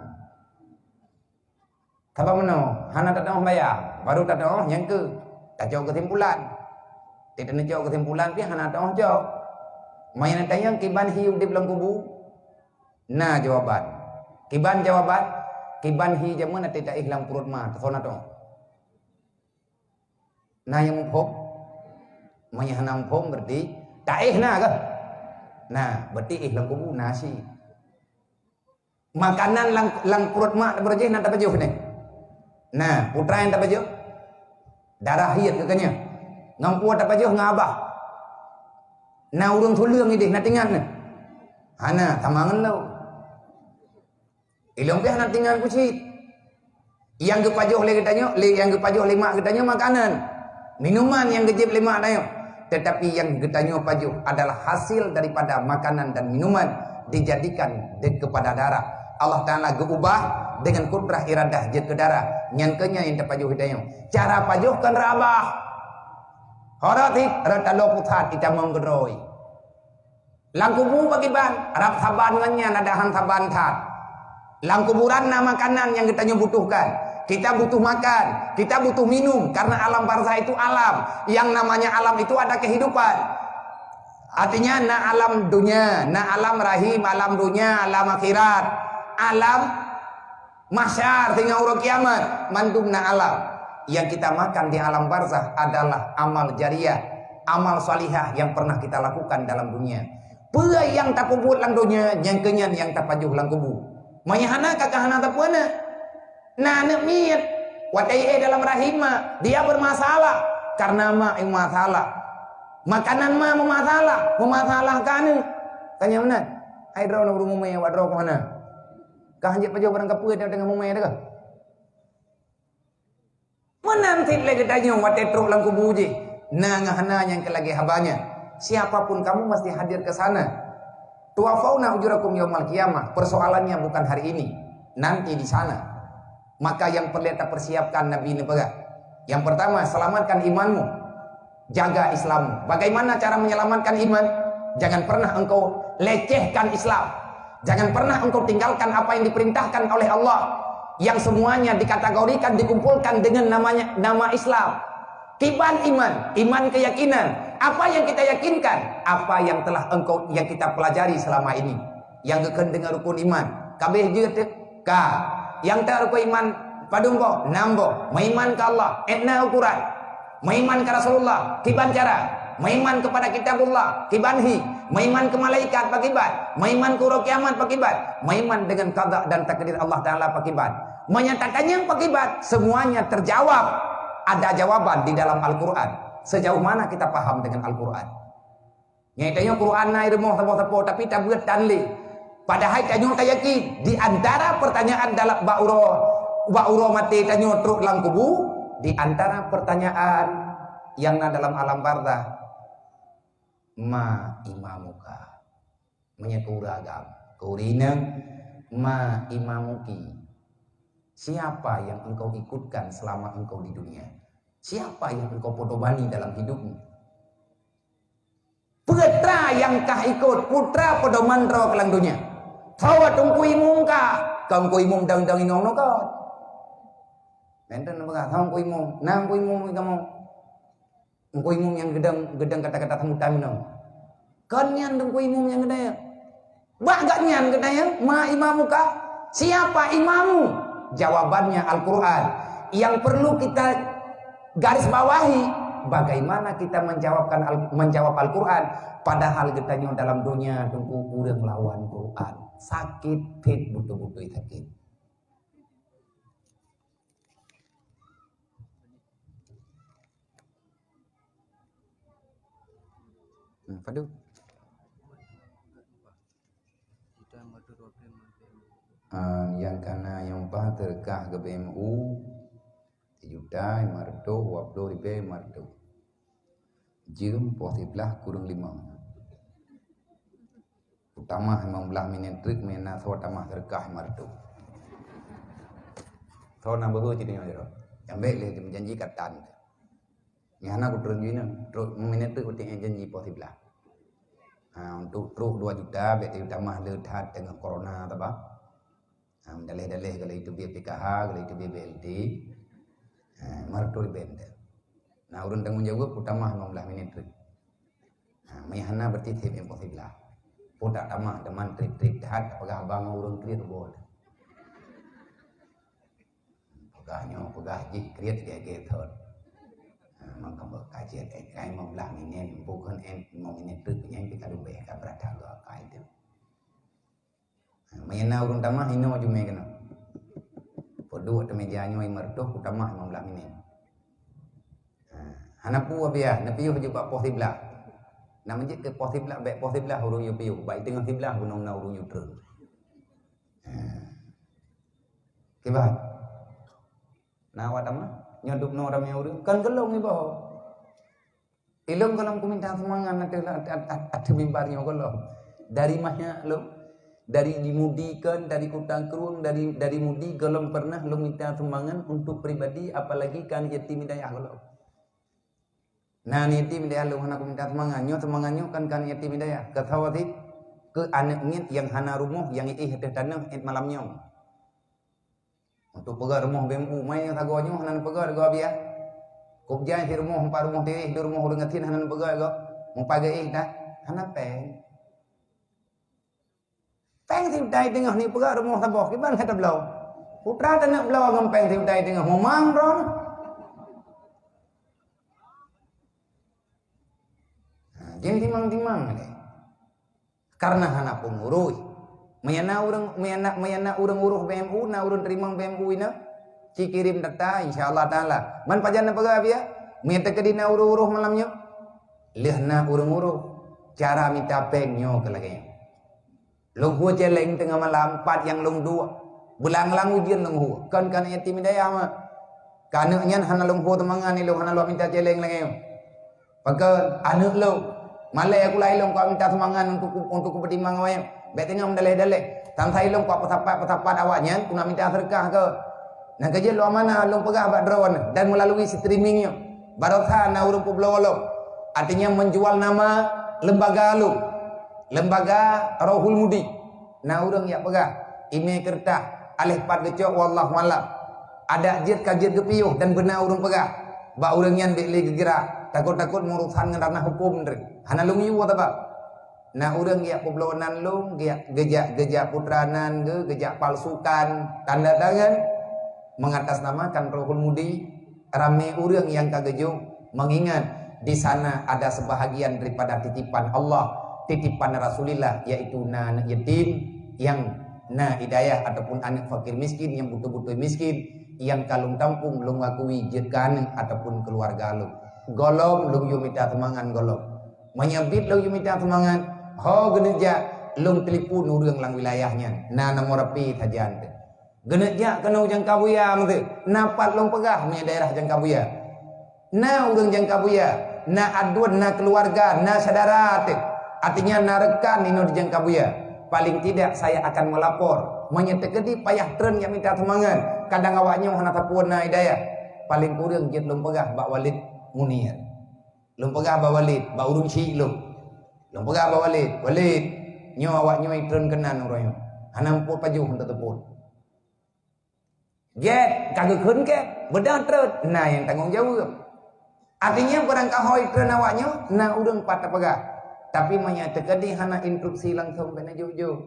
Sabab meunoe, hana tateu'oh baya, baru tateu'oh nyang keu tacok keusimpulan. Teuka neucok keusimpulan pih hana teu'oh cok. Meunyoe neutanyong kiban hi udeb lam kubu, na jawaban. Kiban jawaban, kiban hi jameun até taéh lam pruet ma, teusona teu'oh. Na nyang muphom? Meunyoe hana muphom, berarti taéh na kah? Na, berarti éh lam kubu na cit. Makanan lam, lam pruet mak tabeureujéh na tapajoh nyoe. Na, peue nyang tapajoh? Darah hiet keu geutanyoe. Ngon peue tapajoh? Ngon abah. Na ureuëng tuleueng ideh na teuingat nyoe? Hana, sama ngon lôn. Ilôn pih hana teuingat ku cit. Nyang geupajoh lé geutanyoe, lé nyang geupajoh lé mak geutanyoe makanan, minuman nyang geujieb lé mak tanyoe. Tetapi nyang geutanyoe pajoh adalah hasil daripada makanan dan minuman dijadikan de-, kepada darah. Allah Taala geuubah dengan kudrah iradah jeuet keu darah. Nyan keuh nyan nyang tapajoh geutanyoe. Cara pajoh kon reuabah. Ho rot cit, rot taloe pusat itamong keudroe. Lam kubu pakriban, rab saban ngon nyan adak han saban that. Lam kuburan na makanan nyang geutanyoe butuhkan. Kita butuh makan, kita butuh minum, karena alam barzah itu alam. Yang namanya alam itu ada kehidupan. Artinya na alam dunia, na alam rahim, alam dunia, alam akhirat, alam mahsyar, singoh uroe kiamat, mandum na alam. Yang kita makan di alam barzah adalah amal jariah, amal salihah yang pernah kita lakukan dalam dunia. Peue nyang tapeubuet lam donya, nyang keu nyan nyang tapajoh lam kubu. Meunyoe hana, ka, ka hana tapeubuet na. Na aneuk miet, watée éh dalam rahim mak, dia bermasalah. Karena mak nyang masalah. Makanan mak meumasalah, meumasalah keu aneuk. Tanya meunan, hai droeneuh ureuëng mumé, awak droe keu hana? Ka hanjeuet pajoh barang kapeue teungoh mumé teuh? Meunan cit lé geutanyoe watée trok lam kubu jih, na ngon hana nyang keu lagée haba nyan. Siapapun kamu mesti hadir ke sana. Tuwaffawna ujurakum yaumal qiyamah. Persoalannya bukan hari ini, nanti di sana. Maka yang perlu kita persiapkan, Nabi neupeugah, yang pertama, selamatkan imanmu. Jaga Islammu. Bagaimana cara menyelamatkan iman? Jangan pernah engkau lecehkan Islam. Jangan pernah engkau tinggalkan apa yang diperintahkan oleh Allah, yang semuanya dikategorikan, dikumpulkan dengan namanya, nama Islam. Kiban iman, iman keyakinan. Apa yang kita yakinkan? Apa yang telah engkau, yang kita pelajari selama ini. Yang geukheun dengan rukun iman. Ka abéh jeuet teuh? Ka. Nyang ta rukun iman padum boh? Nam boh. Meuiman keu Allah, ét na ukuran. Meuiman keu Rasulullah, kiban cara. Meuiman kepada Kitabullah, kiban hi. Meuiman keu malaikat, pakiban. Meuiman keu uroe kiamat, pakiban. Meuiman dengan qada dan takdir Allah Taala, pakiban. Menyatakan nyang pakiban, semuanya terjawab. Ada jawaban di dalam Al-Quran. Sejauh mana kita paham dengan Al-Quran? Nyan tanyoe Quran na i rumoh saboh-saboh, tapi tabeuet tan lé. Padahai tanyoe tayakin, di antara pertanyaan dalam bak uroe, bak uroe maté tanyoe trok lam kubu, di antara pertanyaan nyang na dalam alam barzah, "Ma imamuka?" Meunyoe keu ureueng agam, keu ureueng inong, "Ma imamuki?" Siapa yang engkau ikutkan selama engkau di dunia? Siapa yang engkau pedomani dalam hidupmu? Peue tra nyang kah ikot, peue tra pedoman droe keu lam donya. Soe teungku imum kah? Kon teungku imum dang-dang inong nyoe kon. Mantong neupeugah, "Soe teungku imum?" "Na teungku imum di kamoe." Teungku imum nyang geudong, geudong kata-kata sambutan meunoe. Kon nyan teungku imum nyang geudong. Bak gobnyan geutanyong, "Ma imamuka?" Siapa imammu? Jawabannya Al-Quran. Yang perlu kita garis bawahi, bagaimana kita menjawabkan Al-, menjawab Al-Quran, padahal geutanyoe dalam dunia teungku ureueng lawan Quran. Sakét that, beutôi-beutôi sakét. Hmm, padum? Ah, nyang kana nyang bah teureukah keu B M U, sijuta lima reutôh dua ploh ribèe lima reutôh. Jeuem poh siblaih kureueng limong. Kutamah limong blaih minèt treuk, meunan soe tamah seudeukah lima reutôh. Soe na beuhe cit nyoe jaroe. Nyang bèk lé meujanji ka tan. Nyan hana kutreun jih nyan. Trok minèt treuk, berarti janji poh siblaih. Ha, untuk trok dua juta, bèk teutamah le that teungoh corona, taba. Ha, daleh-daleh, kalau itu biaya P K H, kalau itu biaya B L T. Ha, lima reutôh ribèe teuh. Nah, ureueng tanggong jaweueb, kutamah limong blaih minèt treuk. Ha, meuhana berarti seb impossible lah. Peue tak tamah, teuma treb-treb that, peugah haba ngon ureueng kriet boh. Peugah nyoe, peugah jih, kriet gèt-gèt thon. Ha, maka beukajian, eh, kai limong blaih minèt, bukan, eh, limong minèt treuk, nyan pih ka leubeh, ka brat hareuga kai teuh. Ha, meunan ureueng tamah inoe jumè keunoe. Peuduek ateueh meuja nyoe lima reutôh, kutamah limong blaih minèt. Ha, hana peue biaya, neupiôh jeuet bak poh siblaih. Nak meujeuet keu poh siblaih, bèk poh siblaih ureueng yue piôh, bak teungoh siblaih bunoe na ureueng yue treun. Ha. Kiban? Na awak tamah, nyoe dubnoe ramè ureueng, kan geulong iboh. Ilôn gohlom kuminta sumbangan ateueh, ateueh, ateueh mimbar nyoe gohlom. Dari manyak lôn, dari di Mudi kon, dari Kuta Krueng, dari, dari Mudi gohlom pernah lôn minta sumbangan untuk pribadi, apalagi keu aneuk yatim hidayah gohlom. Na aneuk yatim hidayah lôn hana kuminta sumbangan. Nyoe sumbangan nyoe kan keu aneuk yatim hidayah. Keu saboh sit, keu aneuk miet nyang hana rumoh, nyang éh ateueh tanoh 'et malam nyoe. Untuk peugöt rumoh B M U, mai nyang sagoe nyoe hana neupeugöt goe biaya. Kôb jai sit rumoh, empat rumoh tiréh, dua rumoh ureueng gasien hana neupeugöt goe. Mupajoh éh dah, hana péng. Péng sijuta teungoh neupeugöt rumoh saboh, kiban ka tabloe. Putra taneuk bloe ngon péng sijuta teungoh, meumang droe. Ha, jeuet timang-timang lé. Karena hana peungurus. Meunyo na ureueng, meunyo na, meunyo na ureueng urus B M U, na ureueng teurimong B M U inoe, ci kirém data, insya Allah Taala. Man pajan neupeugah biaya? Meunyo teukeudi na ureueng urus malam nyoe, lheueh na ureueng urus, cara mita péng nyoe keu lagèe nyoe. Lôn hue cèlèng teungoh malam, pat nyang lôn duek. Beulang-lang ujeuen lôn hue. Kon keu aneuk yatim hidayah mah. Keu aneuk nyan hana lôn hue teumangan, ilôn hana lôn minta cèlèng lagèe nyoe. Pakon aneuk lôn, malèe kulai lôn kuminta sumbangan untuk, untuk kupeutimang awaknyan. Bèk teungoh meudaleh-daleh. Sang sai lôn kupeusapa-peusapa awaknyan, kuminta seudeukah keu. Nyang keujeuet lôn amanah lôn peugah bak droeneuh dan melalui streaming nyoe. Barosa na ureueng peubloe lôn. Artinya menjual nama lembaga lôn. Lembaga Rohul Mudi. Na ureueng jak peugah, imè keureutah, aléh pat geucok, wallahu alam. Adak jeuet ka jeuet geupiôh dan beuna ureueng peugah. Bak ureuëng nyan bék lé geugerak, takot-takot meurusan ngon ranah huköm treuk. Hana lôn yue sabab na ureuëng geujak peubloe nan lôn, geujak, geujak, geujak putra nan geuh, geujak palsukan tanda tangan mengatasnamakan Ruhul Mudi. Ramé ureuëng nyang ka geujok, mengingat di sana ada sebahagian daripada titipan Allah, titipan Rasulillah, yaitu na aneuëk yatim nyang na hidayah ataupun aneuëk fakir miskin nyang beutôi-beutôi miskin, nyang ka lôn tampung, lôn akui jeuet keu aneuëk ataupun keuluwarga lôn. Gohlom lôn yue mita seumangat gohlom. Meunyoe biet lôn yue mita seumangat, ho geuneuk jak, lôn telepon ureuëng lam wilayah nyan. Na nomor H P sajan teuh. Geuneuk jak keunoe Jangkabuya meuteuk. Na pat lôn peugah meunyoe daerah Jangkabuya. Na ureuëng Jangkabuya, na aduen, na keuluwarga, na syedara teuh. Artinya na rekan inoe di Jangkabuya. Paling tidak saya akan melapor. Meunyoe teukeudi payah treun jak mita seumangat, kadang awaknyoe hana sapeue na hidayah. Paling kureueng jeuet lôn peugah bak Walid Munir. Lôn peugah bak Walid, bak ureuëng syiek lôn. Lôn peugah bak Walid, "Walid, nyoe awaknyoe treun keunan uroe nyoe. Hana muphom pajoh untuk teupot." Gét, ka geukheun gét, beudôh treun, na nyang tanggong jaweueb. Artinya, barangkaho treun awaknyoe, na ureuëng pat tapeugah. Tapi meunyoe teukeudi hana instruksi langsung, bék neujok-jok.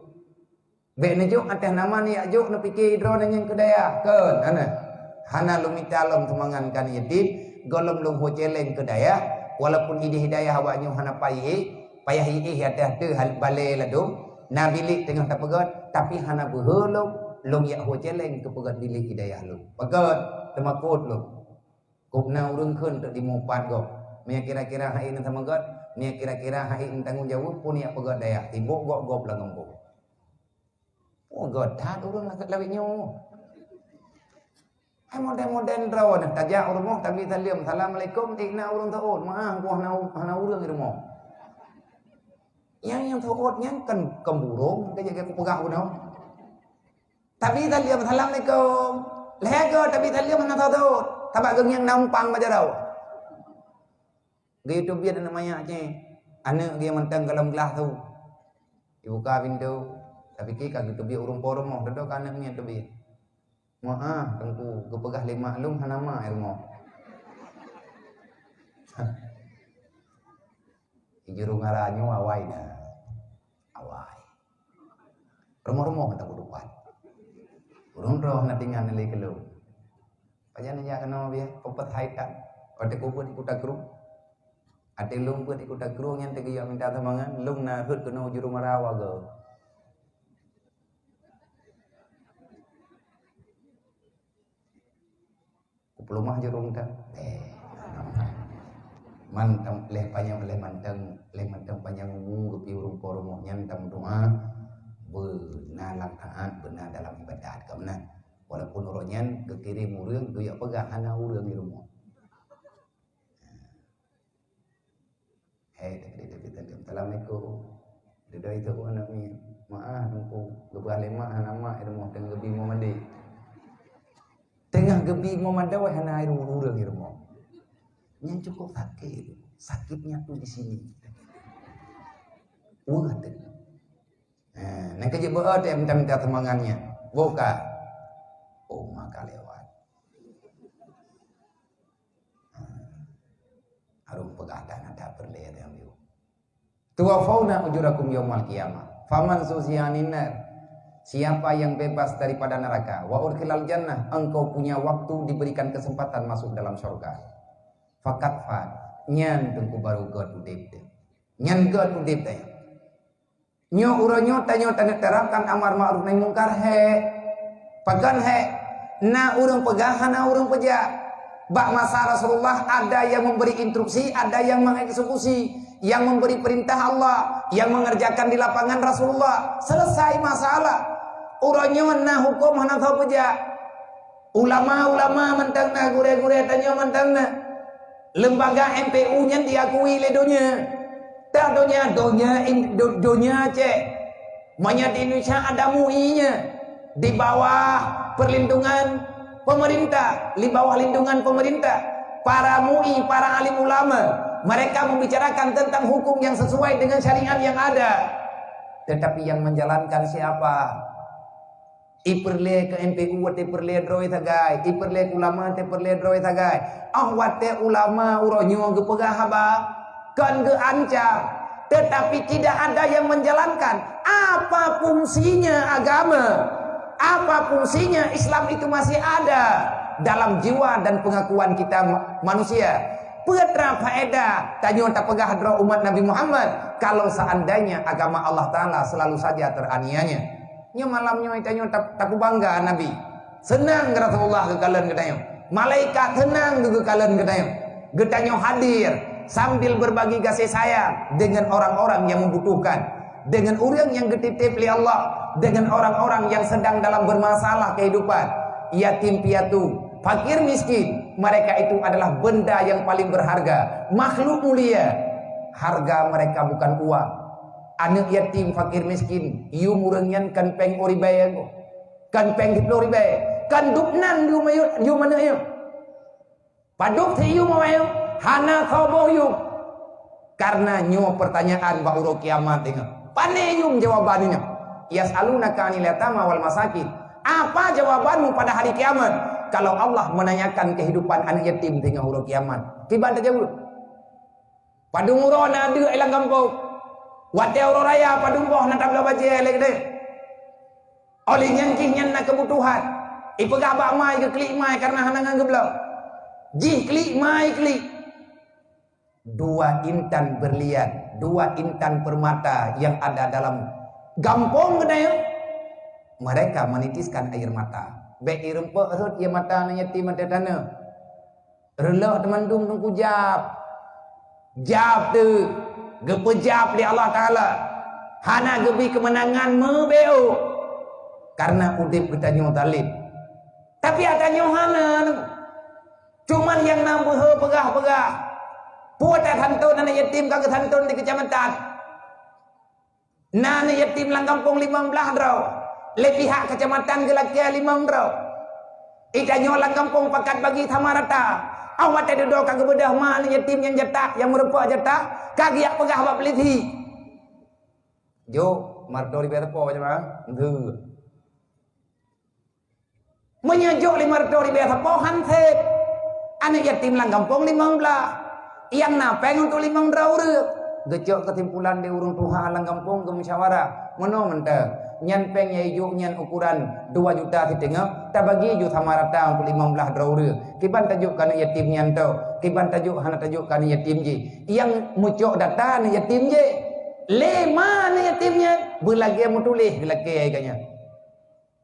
Bék neujok ateueh nama neujak jok, neupike droeneuh nyang keu dayah. Kon, hana. Hana lôn mita lom seumangat keu aneuëk yatim, gohlom lôn ho celeng keu dayah, walaupun idéh dayah awaknyoe hana payah, payah iéh ateueh teuh hal balée ladôm, na bilék teungoh tapeugét, tapi hana beuhe lôn, lôn jak ho celeng keu peugét bilék idayah lôn. Peugét, teumakot lôn. Kok na ureuëng kheun teuk dimupat gob. Meunyoe kira-kira hai na sama gét, meunyoe kira-kira hai na tanggong jaweueb pun jak peugét dayah, tibok gob-gob lam gampông. Oh, gét that ureuëng lagée lawét nyoe. Hai modern-modern droe nyoe, tajak u rumoh, tabi saleuem, "Assalamualaikum," ék na ureuëng teuôt, "Meu'ah, ku hana, hana ureuëng di rumoh." Nyang, nyang teuôt nyan kan, kan burông, ka jaga kupeugah bunoe. Tabi saleuem, "Assalamualaikum." Lhée goe tabi saleuem hana teuôt, sabab geuh ngieng na umpang bak jaroe. Geuyue teubiet aneuëk manyak cit. Aneuëk geuh mantong goh lam glah su. Jibuka pintoe, tapike ka geuteubiet ureuëng po rumoh, dudoe keu aneuëk miet teubiet. "Meu'ah, Teungku, geupeugah lé mak lôn hana ma i rumoh." Juru ngara nyoe awai na. Awai. Rumoh-rumoh mantong kudupat. Ureuëng droe na tinggai lé keu lôn. Pajan jak keunoe bieh, peupet hai that. Watée kubeuet di Kuta Kru. Watée lôn beuet di Kuta Kru nyan teugeuyue minta sumbangan, lôn na rhot keunoe juru ngara warga. Kupeuleumah jurông teuh. Eh. Mantong lheueh panyang, lheueh mantong, lheueh mantong panyang umu geupeu ureuëng po rumoh nyan tameudoá, beuna lam taát, beuna dalam ibadat ka meunan. Walaupun uroe nyan geukirém ureuëng, geuyue peugah hana ureuëng di rumoh. Hai, tapi, tapi, tapi, "Assalamualaikum." Dudoe itu pun aneuk miet. "Meu'ah, Teungku, geupeugah lé mak hana ma i rumoh, teungoh geubi momadé." Teungoh geubi momadé, hana ureuëng di rumoh. Nyan cukup sakit. Sakitnya tu di sini. Wah, tu. Ha, nyan keuh jeuet beu, eh, minta-minta sumbangan nyan. Buka. Oh, maka lewat. Harôh peugah that na that peureulée nyang yue. "Tuwaffawna ujurakum yaumal qiyamah. Faman zuhziha 'anin nar." Siapa yang bebas daripada neraka, "wa udkhilal jannah," engkau punya waktu diberikan kesempatan masuk dalam surga. "Faqad faz." Nyan teungku baru gét udeb teuh. Nyan gét udeb teuh. Nyoe uroe nyoe tanyoe taneuk terapkan amar ma'ruf nahi mungkar, hék. Pakon hék? Na ureuëng peugah, hana ureuëng peujak. Bak masa Rasulullah ada yang memberi instruksi, ada yang mengeksekusi, yang memberi perintah Allah, yang mengerjakan di lapangan Rasulullah. Selesai masalah. Uroe nyoe na huköm hana soe peujak. Ulama-ulama mantong na, gurée-gurée tanyoe mantong na. Lembaga M P U nyan diakui lé donya. Teuh donya, donya in-, do-, donya cek. Meunyoe di Indonesia ada MUI nya, di bawah perlindungan pemerintah, di bawah lindungan pemerintah. Para MUI, para alim ulama, mereka membicarakan tentang hukum yang sesuai dengan syariat yang ada. Tetapi yang menjalankan siapa? Ipeureulée keu M P U watée peureulée droe sagai, ipeureulée keu ulama watée peureulée droe sagai. Oh watée ulama uroe nyoe geupeugah haba, kon geuancam, tetapi tidak ada yang menjalankan. Apa fungsinya agama? Apa fungsinya Islam itu masih ada dalam jiwa dan pengakuan kita ma-, manusia? Peue teuma faedah tanyoe tapeugah droe umat Nabi Muhammad kalau seandainya agama Allah Taala selalu saja teraniaya? Nyoe malam nyoe tanyoe ta-, tapeubangga Nabi. Seunang Rasulullah geukalon geutanyoe. Malaikat seunang geukalon geutanyoe. Geutanyoe hadir sambil berbagi kasih sayang dengan orang-orang yang membutuhkan, dengan ureuëng yang geutitip lé Allah, dengan orang-orang yang sedang dalam bermasalah kehidupan, yatim piatu, fakir miskin, mereka itu adalah benda yang paling berharga, makhluk mulia. Harga mereka bukan uang. Aneuëk yatim, fakir miskin, yum ureuëng nyan kon péng ribée, kon péng siplôh ribée, kon dub nan yum, yum aneuëk nyan. Padub si yum awai nyoe? Hana saboh yum. Karena nyoe pertanyaan bak uroe kiamat nyoe. Pane yum jawaban nyoe? Yas'alunaka 'anil yatama wal masakin. Apa jawabanmu pada hari kiamat kalau Allah menanyakan kehidupan aneuk yatim teungoh uroe kiamat? Kiban tajaweueb? Padum uroe na deuk lam gampông. Watée uroe raya padum boh na tabloe bajée lé keudeh. Oleh nyan jih nyan na keubutuhan. Ipeugah bak ma i geuklik ma i kareuna hana ngon geubloe. Jih klik ma i klik. Dua intan berlian, dua intan permata yang ada dalam gampông geutanyoe, mereka menitiskan air mata. Bék ireumpok rhot ié mata aneuk yatim ateueh tanoh. Reuloh teumandum teungku jab. Jab teuh geupeujab lé Allah Taala. Hana geubi keumeunangan meubeuôt. Kareuna udeb geutanyoe zalem. Tapi geutanyoe hana. Cuman nyang na beuhe peugah-peugah. Peue tasanton aneuk yatim ka geusanton di keucamatan. Na aneuk yatim lam gampông limong blaih droe, lé pihak keucamatan geulakée limong droe. Geutanyoe lam gampông pakat bagi sama rata. Awai watée dudoe ka geubeudôh ma aneuk yatim nyang jatah, nyang meurumpok jatah, ka geujak peugah bak peulisi. Jok, marto ribée sapo, jamaah? Enggak. Meunyoe jok limong reutôh ribée sapo han sép. Aneuk yatim lam gampông limong blaih. Nyang na péng untuk limong droe ureuëng. Geucok keusimpulan di ureuëng tuha lam gampông geumusyawarah. Meunoe mantong, nyan péng nyang ijok nyan ukuran dua juta siteungoh, tabagi ju sama rata untuk limong blaih droe ureuëng. Kiban tajok keu aneuk yatim nyan tho, kiban tajok hana tajok keu aneuk yatim jih. Nyang meucok data aneuk yatim jih. Lé ma aneuk yatim nyan, beulagée meutuléh geulakée geuh nyan.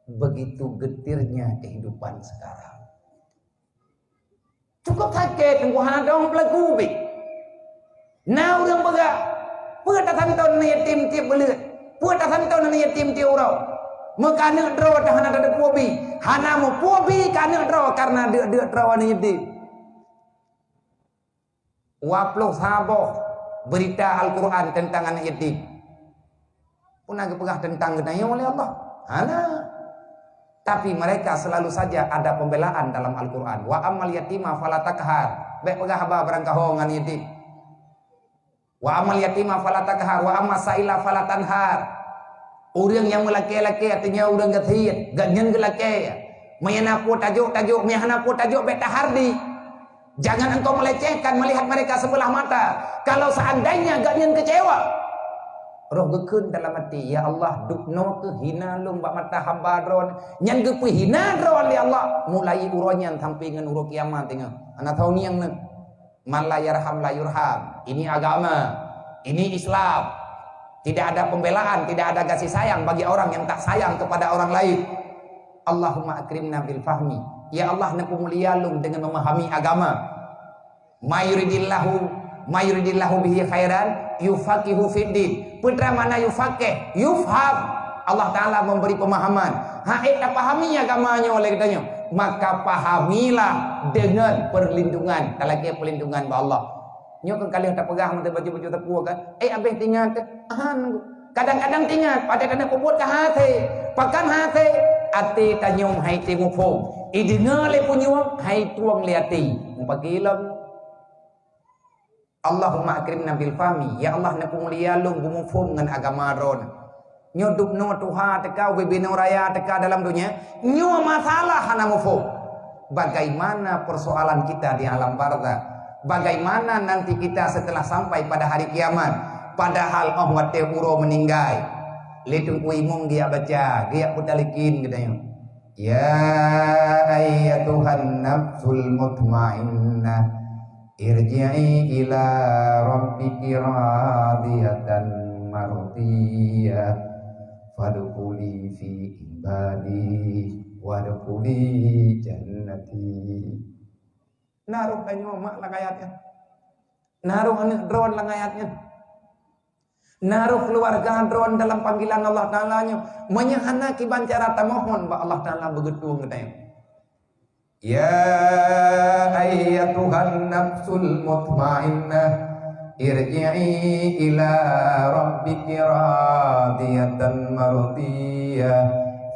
Begitu getirnya kehidupan sekarang. Cukup sakét teungku hana dong peulaku ubit. Na ureuëng peugah, "Peue tasanton aneuk yatim tieb buleuen? Peue tasanton aneuk yatim tieb uroe? Meukaneuk droe teuh hana tateupeue bi, hana meupeue bi kaneuk droe kareuna deuk-deuk droe aneuk yatim." Dua ploh saboh beurita Al-Qur'an teuntang aneuk yatim. Peue na geupeugah teuntang geutanyoe lé Allah? Hana. Tapi mereka selalu saja ada pembelaan dalam Al-Qur'an. "Wa ammal yatima fala taqhar." Bék peugah haba barangkaho ngon yatim. "Wa ammal yatima fala taqhar, wa ammas sa'ila fala tanhar." Ureuëng nyang meulakée-lakée, artinya ureuëng gasien, gobnyan geulakée. Meunyo na peue tajok, tajok, meunyo hana peue tajok, bék tahardi. Jangan engkau melecehkan melihat mereka sebelah mata. Kalau seandainya gobnyan kecewa, roh geukheun dalam hati, "Ya Allah, dubnoe keuh hina lôn bak mata hamba droe." Nyan geupeuhina droe lé Allah, mulai uroe nyan sampai ngon uroe kiamat teungoh. Hana tao ngieng nyan. Man la yarham la yurham. Ini agama. Ini Islam. Tidak ada pembelaan, tidak ada kasih sayang bagi orang yang tak sayang kepada orang lain. Allahumma akrimna bil fahmi. Ya Allah, neupeumulia lôn dengan memahami agama. Mayuridillahu, mayuridillahu bihi khairan, yufaqihu fiddin. Peue teuma makna yufaqih, yufham. Allah Taala memberi pemahaman. Hak ék tapahami agama nyoe lé geutanyoe, maka pahamilah dengan perlindungan, talakée perlindungan bak Allah. Nyoe kan ka lheueh tapeugah meuteubaju-baju teupeu kan, "Eh, abéh tingat teuh." Han. Kadang-kadang tingat, padahai tanyoe peubuet ka hasé. Pakon hasé? Até tanyoe hai teuh muphom. Ideungoe lé punyueng, hai tueng lé até. Mupakilom. Allahumma akrimna bil fahmi. Ya Allah, neupeumulia lôn beumuphom ngon agama droeneuh. Nyoe dubnoe tuha teuka, ubé binoe raya teuka dalam donya, nyoe masalah hana muphom. Bagaimana persoalan kita di alam barzakh? Bagaimana nanti kita setelah sampai pada hari kiamat? Padahal óh watée uroe meuninggai, lé Teungku Imum geujak baca, geujak peutalikin geutanyoe. Ya ayyatuhan nafsul mutmainnah, irji'i ila rabbiki radiyatan mardiyah, fadkhuli fi ibadi, wadkhuli jannati. Na roh tanyoe mak lam ayat nyan. Na roh aneuk droe lam ayat nyan. Na roh keuluwarga droe dalam panggilan Allah Taala nyoe. Meunyoe hana, kiban cara tamohon bak Allah Taala beugeutueng geutanyoe. Ya ayyatuhan nafsul mutmainnah, irji'i ila rabbiki radiyatan mardiyah,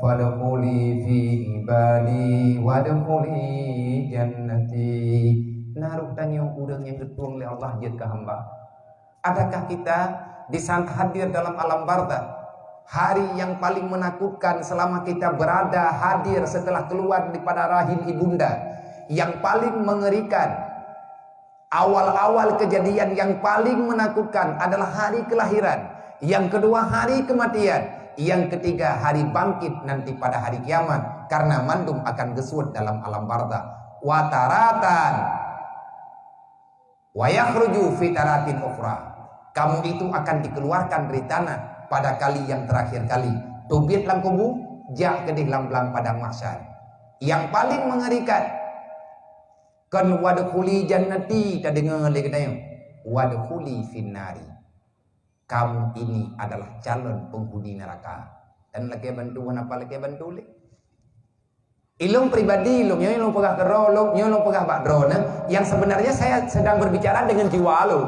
fadkhuli fi ibadi, wadkhuli jannati. Na roh tanyoe ureuëng nyang geutueng lé Allah jeuet keu hamba. Adakah kita di saat hadir dalam alam barzakh, hari yang paling menakutkan selama kita berada hadir setelah keluar daripada rahim ibunda, yang paling mengerikan, awal-awal kejadian yang paling menakutkan adalah hari kelahiran, yang kedua hari kematian, yang ketiga hari bangkit nanti pada hari kiamat, karena mandum akan geusuet dalam alam barzakh. Wataratan wa yakhruju fi taratin ukhra. Kamu itu akan dikeluarkan dari tanah pada kali yang terakhir kali. Teubiet lam kubu, jak keudeh lam blang padang mahsyar. Yang paling mengerikan, kon wadkhuli jannati, tadeungoe lé geutanyoe. Wadkhuli finnari. Kamu ini adalah calon penghuni neraka. Dan lakée bantu, kenapa lakée bantu lé? Ilong pribadi ilong, nyoe ilong peugah keudroe, ilong, nyoe ilong peugah bak droeneuh, yang sebenarnya saya sedang berbicara dengan jiwa ilong.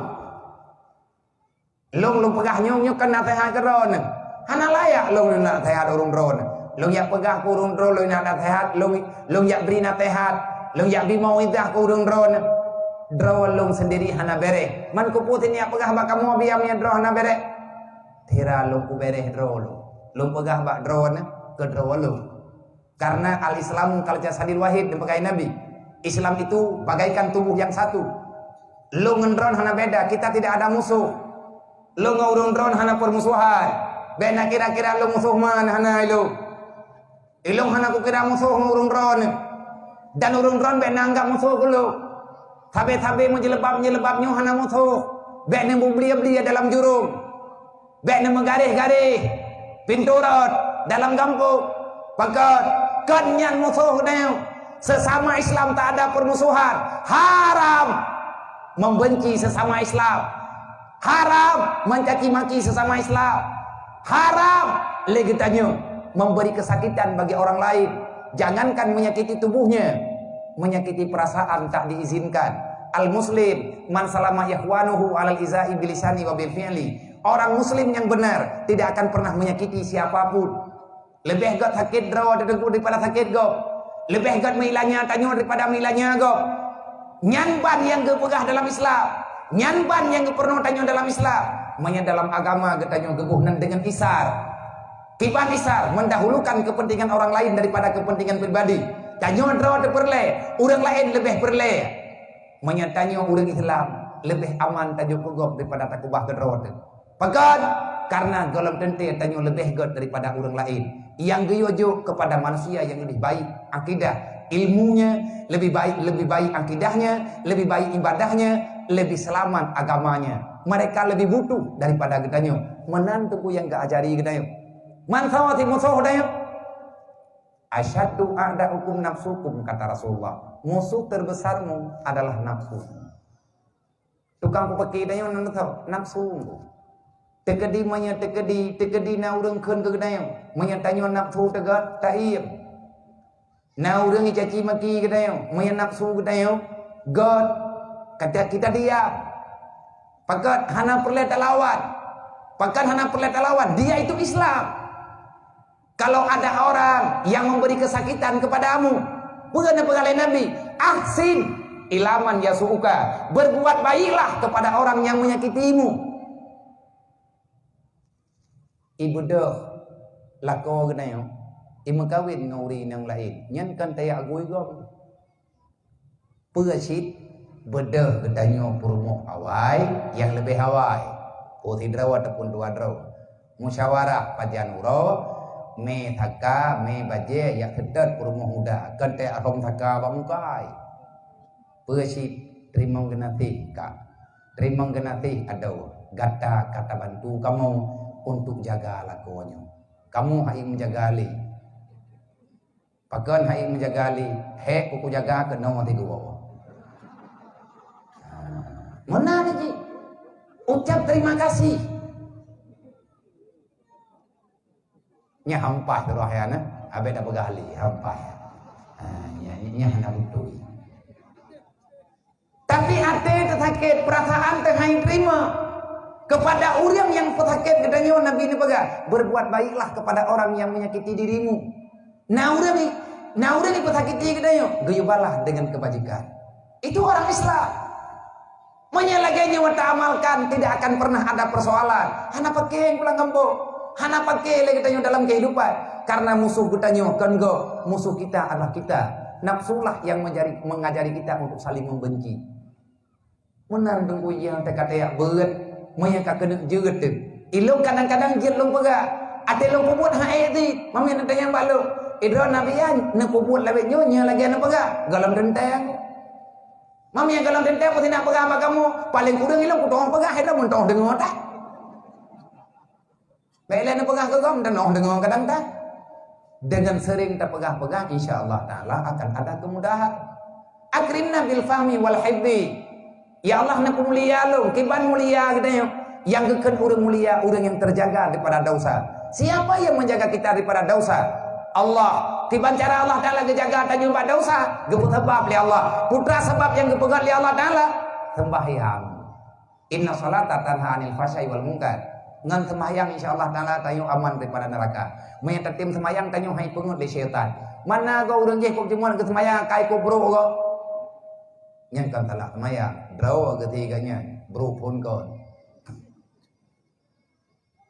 Ilong, ilong peugah nyoe, nyoe kan naseuhat keudroeneuh. Hana layak ilong naseuhat ureuëng droeneuh. Ilong jak peugah keu ureuëng droe, ilong nak naseuhat, ilong, ilong jak bri naseuhat, ilong jak bri mauizah keu ureuëng droeneuh. Droe ilong sendiri hana bereh. Man kupeue teuh jak peugah bak kamoe biar meunyoe droe hana bereh. Sira ilong kubereh droe ilong. Ilong peugah bak droeneuh, keu droe ilong. Karena al-Islamu kal jasadil wahid, dipeugah Nabi. Islam itu bagaikan tubuh yang satu. Lôn ngon droen hana beda, kita tidak ada musuh. Lôn ngon ureuëng droen hana permusuhan. Bék na kira-kira lôn musuh man, hana ilôn. Ilôn hana kukira musuh ngon ureuëng droen. Dan ureuëng droen bék na anggap musuh keu lôn. Sabe-sabe meujeuleubat-jeuleubat nyoe hana musoh. Bék neubublia-blia dalam jurông. Bék neumeugaréh-garéh pintoe rot dalam gampông. Pakon? Kon nyan musoh geutanyoe. Sesama Islam tak ada permusuhan. Haram membenci sesama Islam. Haram mencaci maki sesama Islam. Haram lé geutanyoe memberi kesakitan bagi orang lain. Jangankan menyakiti tubuhnya, menyakiti perasaan tak diizinkan. Al-muslim man salama ikhwanuhu alal izai bilisani wa bil fi'li. Orang muslim yang benar tidak akan pernah menyakiti siapapun. Leubeh gét sakét droe teuh daripada sakét gob. Leubeh gét meuilanya tanyoe daripada meuilanya gob. Nyan ban nyang geupeugah dalam Islam. Nyan ban nyang geupeurunoe tanyoe dalam Islam. Meunyoe dalam agama geutanyoe geuboh nan deungon isar. Kiban isar mendahulukan kepentingan orang lain daripada kepentingan pribadi. Tanyoe droe teuh peureulée, ureuëng laén leubeh peureulée. Meunyoe tanyoe ureuëng Islam, leubeh aman tanyoe keu gob daripada takeubah keu droe teuh. Pakon? Karena gohlom teuntée tanyoe leubeh gét daripada ureuëng laén. Nyang geuyue jok kepada manusia yang lebih baik akidah, ilmunya lebih baik, lebih baik akidahnya, lebih baik ibadahnya, lebih selamat agamanya. Mereka lebih butuh daripada geutanyoe. Meunan teungku nyang geuajari geutanyoe. Man sawa si musoh geutanyoe? Asyaddu a'da'ukum nafsukum, kata Rasulullah. Musuh terbesarmu adalah nafsu. Tukang peupaki tanyoe nan teuh nafsu. Teukeudi meunyoe teukeudi, teukeudi na ureuëng kheun keu geutanyoe. Meunyoe tanyoe nafsu teuh gét, taiem. Na ureuëng jicaci maki geutanyoe, meunyoe nafsu geutanyoe gét, kata kita diam. Pakon hana peureulée talawan. Pakon hana peureulée talawan, dia itu Islam. Kalau ada orang yang memberi kesakitan kepadamu, peue na peugah lé Nabi? Ahsin ilaman yasu'uka. Berbuat baiklah kepada orang yang menyakitimu. Ibeudôh Lakoe geutanyoe imeukawen ngon ureuëng nyang laén, nyan kon tajak gui gob. Peue cit beudôh geutanyoe peurumoh awai nyang leubeh awai, peue sidroe ataupun dua droe. Musyawarah pajan uroe, mé saka, mé bajée, jak seutôt peurumoh muda, kon tajak lhom saka bak muka ai. Peue cit teurimong geunaséh, Kak. Teurimong geunaséh adoe, gata ka tabantu kamoe untuk jaga lakoe nyoe. Kamoe hai meujaga lé. Pakon hai meujaga lé, hék kuku jaga keunoe sigoe. Meunan jih. Ucap terima kasih. Nyan hampah tu roh ya na. Abéh dah peugah lé, hampah. Ha, nyan, nyan hana beutôi. Tapi até teusakét, perasaan teuhai terima. Kepada ureuëng nyang peusakét geutanyoe Nabi neupeugah, "Berbuat baiklah kepada orang yang menyakiti dirimu." Na ureuëng, na ureuëng nyang peusakiti geutanyoe, geuyue balah dengan kebajikan. Itu orang Islam. Meunyoe lagée nyoe taamalkan, tidak akan pernah ada persoalan. Hana paké pulang gampông. Hana paké lé geutanyoe dalam kehidupan. Karena musuh geutanyoe kon gob, musuh kita adalah kita. Nafsulah yang menjadi, mengajari kita untuk saling membenci. Meunan Teungku Ijang teuka tajak beuet, meunyoe ka keuneuk jeuet teuh. Ilôn kadang-kadang jeuet lôn peugah, até lôn peubuet han ék cit, mamiet neutanyong bak lôn, "Idroe Nabi nyan neupeubuet lagée nyoe, nyoe lagée neupeugah?" Gohlom teuntée. Mamiet gohlom teuntée peusinak peugah bak kamoe, paleng kureueng ilôn kutoh peugah, idroe meutoh deungoe that. Bèk lé neupeugah keu gob, tanoh deungoe kadang that. Dengan sering tapeugah-peugah, insya Allah Ta'ala akan ada kemudahan. Akrimna bil fahmi wal hifzi. Ya Allah, neupeumulia lôn, kiban mulia geutanyoe. Nyang geukheun ureuëng mulia, ureuëng nyang terjaga daripada dosa. Siapa yang menjaga kita daripada dosa? Allah. Kiban cara Allah Ta'ala geujaga tanyoe bak dosa? Geupeusabab lé Allah. Peue sabab nyang geupeugét lé Allah Ta'ala? Sembahyang. Inna salata tanha 'anil fahsya'i wal munkar. Ngon seumayang, insya Allah Ta'ala, tanyoe aman daripada neraka. Meunyoe tatem seumayang, tanyoe hai peungeuet lé syaitan. Mana go ureuëng jih kok cuma keu seumayang, kai kok brok go. Nyan kon salah seumayang. Droe geuti geuh nyan, brok phon kon.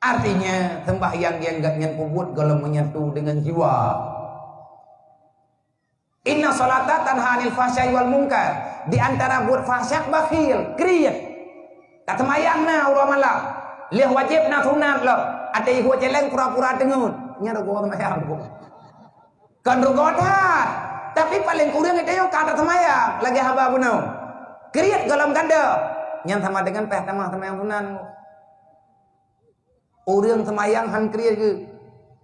Artinya, sembahyang nyang geuh nyan peubuet gohlom menyatu dengan jiwa. Inna salata tanha 'anil fahsya'i wal munkar. Di antara buet fahsya bakhil, kriet. Ka seumayang na uroe malam. Lheueh wajéb na sunat lom. Até ihue céléng pura-pura teungeut. Nyan rugoe seumayang. Kon rugoe that. Tapi paleng kureueng geutanyoe ka taseumayang lagée haba bunoe. Kriet gohlom ganda. Nyan sama dengan péh tamah seumayang sunat. Ureuëng seumayang han kriet geuh.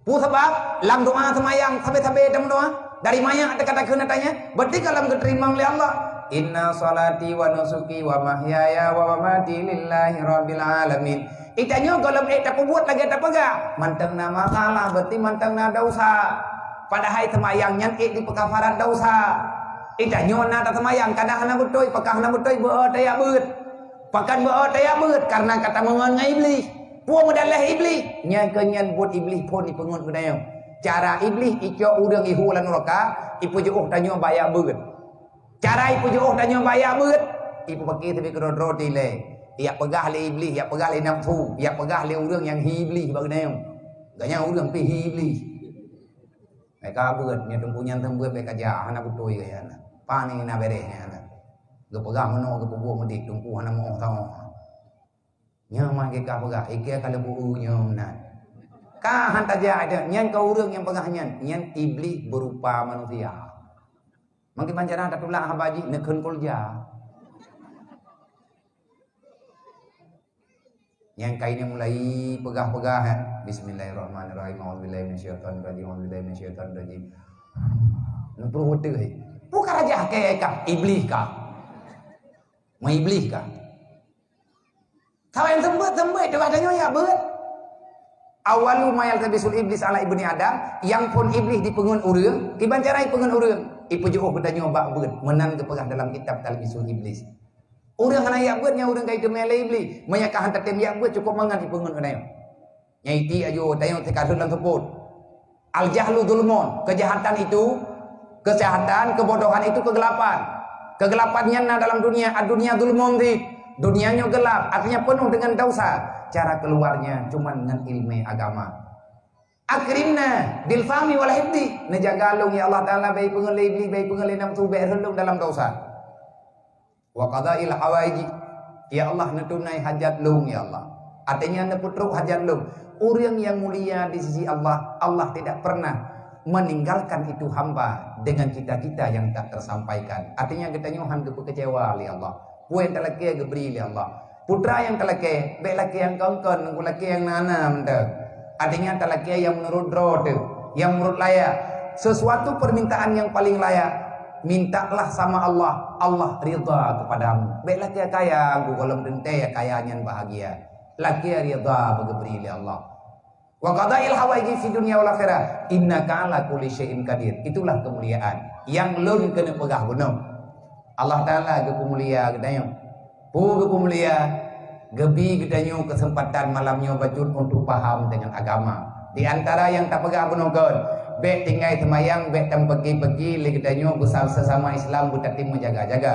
Peue sabab? Lam doa seumayang sabe-sabe tameudoa. Dari manyak teuka takheun ata nyan. Berarti gohlom geuteurimong lé Allah. Inna salati wa nusuki wa mahyaya wa mamati lillahi rabbil alamin. Geutanyoe gohlom ék tapeubuet lagée tapeugah. Mantong na masalah, berarti mantong na dosa. Padahai seumayang nyan ék dipeukafarat dosa. Geutanyoe na taseumayang, kadang hana beutôi, pakon hana beutôi, beu-o tajak beuet. Pakon beu-o tajak beuet, karena ka tameungon ngon Iblih. Peue meudaléh Iblih? Nyan keuh nyan buet Iblih phon ipeungeut geutanyoe. Cara Iblih icok ureuëng ihue lam nuraka, ipeujiôh tanyoe bak jak beuet. Cara ipeujiôh tanyoe bak jak beuet, ipeupaké sabe keudroe-droe dilée. Jak peugah lé Iblih, jak peugah lé nafsu, jak peugah lé ureuëng nyang hi Iblih bak geutanyoe. Gobnyan ureuëng pih hi Iblih. Bèk ka beuet, nyoe teungku nyan seumeubeuet bèk ka jak, hana beutôi gaya na. Pane na bèrèh nyan na. Geupeugah meunoe, geupeubuet meudéh, teungku hana meu'oh saôh. Nyoe mah geuka peugah, ikée ka leubu nyoe meunan. Ka han tajak dah, nyan ka ureuëng nyang peugah nyan, nyan Iblih beurupa manusia. Mangkeuban cara tatulak haba jih, neukheun kulja. Nyang ka ini mulai peugah-peugah, eh. Bismillahirrahmanirrahim. A'udzubillahi minasyaitonirrajim. A'udzubillahi minasyaitonirrajim. Neupeuruh beutôi. Peue ka raja kée ka? Iblih ka. Meuiblih ka. Saban seumeubeuet-seumeubeuet, teuka tanyoe jak beuet. Awwalu ma yaltabisul iblis ala ibni Adam, nyang phon Iblih dipeungeut ureuëng, kiban cara ipeungeut ureuëng, ipeujiôh geutanyoe bak beuet, meunan geupeugah dalam kitab Talbisul Iblis. Ureuëng hana jak beuet nyan ureuëng ka iteumé lé Iblih. Meunyo ka han tatem jak beuet, cukôp mangat ipeungeut geutanyoe. Nyan iti aju tanyoe teuka rhot lam seupôt. Al-jahlu zulmun, kejahatan itu, kesehatan, kebodohan itu kegelapan. Kegelapan nyan na dalam dunia, ad-dunya zulmun cit. Dunia nyoe gelap, artinya penuh dengan dosa. Cara keluarnya cuman ngon ileumé agama. Akrimna bil fahmi wal hifdi. Neujaga lôn, ya Allah Taala, bèk ipeungét lé Iblih, bèk ipeungét lé nafsu, bèk rhot lôn dalam dosa. Wa qadail hawaiji. Ya Allah, neutunai hajat lôn, ya Allah. Artinya, neupeutrok hajat lôn. Ureueng nyang mulia di sisi Allah, Allah tidak pernah meninggalkan itu hamba dengan cita-cita yang tak tersampaikan. Artinya, geutanyoe han geupeukeucewa lé Allah. Peue nyang talakèe geubri lé Allah. Putra nyang talakèe, bèk lakèe nyang kon-kon, nunggu lakèe nyang na-na mantong. Artinya, talakèe nyang meunurot droe teuh, nyang meunurot layak. Sesuatu permintaan yang paling layak, mintalah sama Allah, Allah ridha kepadamu. Bèk lakèe kaya, nunggu gohlom teuntèe kaya nyan bahagia. Lakèe ridha beugeubri lé Allah. Wa qadail hawaiji fid dunya wal akhirah, innaka ala kulli syai'in qadir. Itulah kemuliaan nyang lôn keuneuk peugah bunoe. Allah Taala geupeumulia geutanyoe. Peue geupeumulia? Geubi geutanyoe keuseumpatan malam nyoe bacut untuk paham dengan agama. Di antara nyang tapeugah bunoe kon, bèk tinggai seumayang, bèk tapeugé-peugé lé geutanyoe beusama-sama Islam beutatem meujaga-jaga.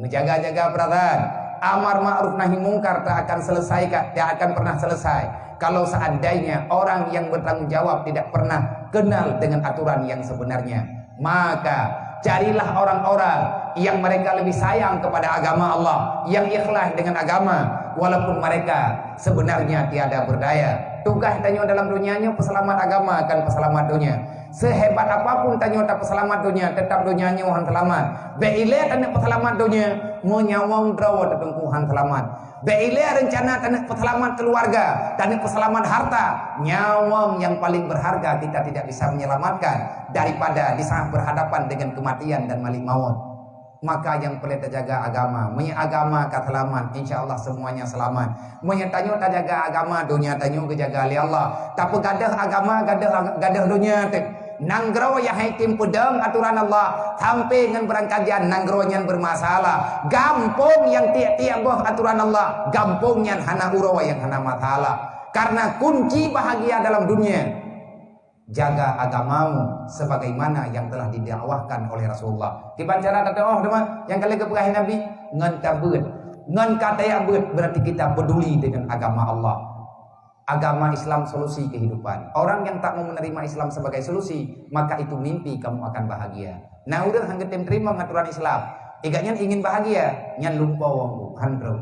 Meujaga-jaga peurasaan, amar ma'ruf nahi mungkar tak akan selesai, tak akan pernah selesai kalau seandainya orang yang bertanggung jawab tidak pernah kenal dengan aturan yang sebenarnya. Maka, carilah orang-orang yang mereka lebih sayang kepada agama Allah, yang ikhlas dengan agama, walaupun mereka sebenarnya tiada berdaya. Tugaih tanyoe dalam dunia nyoe peuseulamat agama, kon peuseulamat dunia. Sehebat apapun tanyoe tapeuseulamat dunia, teutap dunia nyoe han seulamat. Bèk ilèe taneuk peuseulamat dunia, meunyoe nyawöng droe teuh teungku han seulamat. Bèk ilèe reuncana taneuk peuseulamat keuluwarga, taneuk peuseulamat harta. Nyawöng nyang paling berharga kita tidak bisa menyelamatkan daripada di saat berhadapan dengan kematian dan malik maut. Maka nyang peureulèe tajaga agama. Meunyoe agama ka seulamat, insya Allah semuanya selamat. Meunyoe tanyoe tajaga agama, dunia tanyoe geujaga lé Allah. Tapeugadôh agama, gadôh, gadôh dunia teuh. Nanggroe nyang han tem peudong atoran Allah, sampai ngon beurangkajan nanggroe nyan beumasalah. Gampông nyang tiek-tiek boh atoran Allah, gampông nyan hana uroe nyang hana masalah. Karena kunci bahagia dalam dunia, jaga agamamu sebagaimana yang telah didakwahkan oleh Rasulullah. Kiban cara tatu'oh teuma nyang ka lheueh geupeugah Nabi, ngon tabeuet, ngon ka tajak beuet, berarti kita peduli dengan agama Allah. Agama Islam solusi kehidupan. Orang yang tak mau menerima Islam sebagai solusi, maka itu mimpi kamu akan bahagia. Nah, ureueng han geutem teurimong aturan Islam, i gobnyan ingin bahagia, nyan lumpoe, han trok.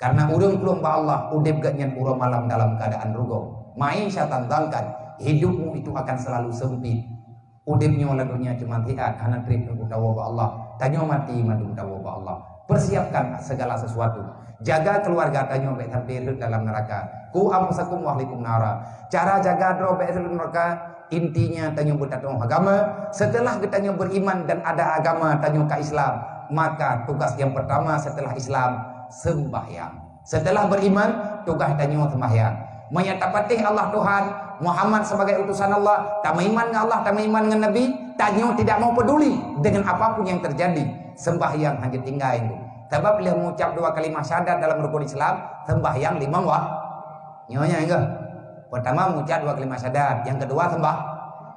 Karena ureueng plueng bak Allah, udeb gobnyan uroe malam dalam keadaan rugoe. Ma'isyatan dhankan, hidupmu itu akan selalu sempit. Udeb nyoe lam donya cuma siat, hana treb teungku tawoe bak Allah. Tanyoe maté mandum tawoe bak Allah. Persiapkan segala sesuatu. Jaga keluarga tanyoe bèk sampai rhot dalam neraka. Qu anfusakum wa ahlikum nara. Cara jaga droe bèk rhot neraka, intinya tanyoe beutatu'oh agama. Setelah geutanyoe beriman dan ada agama, tanyoe ka Islam, maka tugas yang pertama setelah Islam, sembahyang. Setelah beriman, tugaih tanyoe sembahyang. Meunyoe tapatéh Allah Tuhan, Muhammad sebagai utusan Allah, tameuiman ngon Allah, tameuiman ngon Nabi, tanyoe tidak mau peduli dengan apapun yang terjadi. Sembahyang hana tinggai tu. Sabab lheueh mengucap dua kalimah syahadat dalam rukun Islam, sembahyang limong wa-, nyoe nyan geuh. Pertama mengucap dua kalimah syahadat, yang kedua sembah-,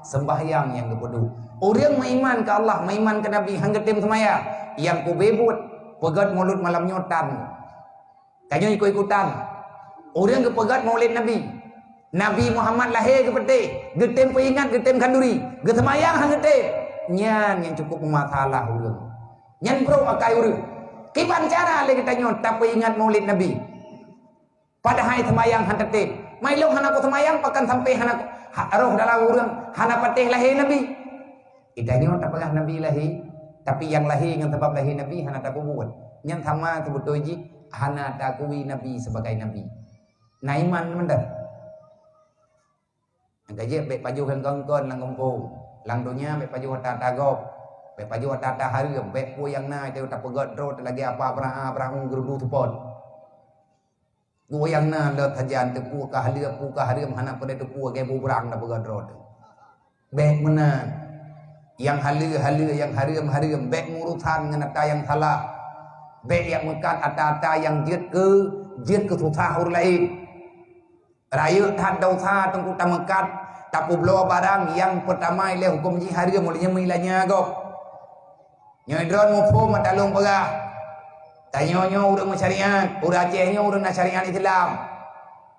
sembahyang nyang geupeuduek. Ureueng meuiman keu Allah, meuiman keu Nabi, han geutem sembahyang, nyang keu beuet, peugét mulod malam nyoe tan. Tanyoe ikut-ikutan. Ureueng geupeugét Maulid Nabi. Nabi Muhammad lahé geupeuteh, geutem peuingat, geutem khanduri, geuseumayang han geutem. Nyan nyang cukup meumasalah ureueng. Nyan brok akai ureueng. Kiban cara lé geutanyoe tapeuingat Maulid Nabi, padahai seumayang han tatem. Meulôn hana kuseumayang, pakon sampai hana ku-, ha-, roh dalam ureueng hana patéh lahé Nabi. Geutanyoe tapeugah Nabi lahé, tapi nyang lahé ngon sabab lahé Nabi hana tapeubuet. Nyan sama seubeutôi jih hana takui Nabi sebagai Nabi. Na iman mantong. Nyang ka jeuet bèk pajoh nyang kon-kon lam gampông. Lam donya bèk pajoh ata-ata gob. Bèk pajoh ata-ata hareuem, bèk peue nyang na itu tapeugét droe lagèe apa Abraham, Abraham geurudu seupôt. Peue nyang na lôn sajan, teupeue ka haleuem, peue ka hareuem, hana peue teupeue, lagèe bubrang na peugah droe teuh. Bèk meunan. Nyang haleuem, haleuem, nyang hareuem, hareuem. Bèk meurusan ngon ata nyang salah. Bèk jak meukat ata-ata nyang jeuet keu, jeuet keu susah ureueng laén. Rayeuk that desya teungku tameukat, tapeubloe barang nyang peutama ilèe hukôm jih hareuem, ulèh nyan meuilanya gob. Nyoe droeneuh muphom ata lôn peugah. Tanyoe nyoe ureueng meusyariat, ureueng Aceh nyoe ureueng na syariat Islam.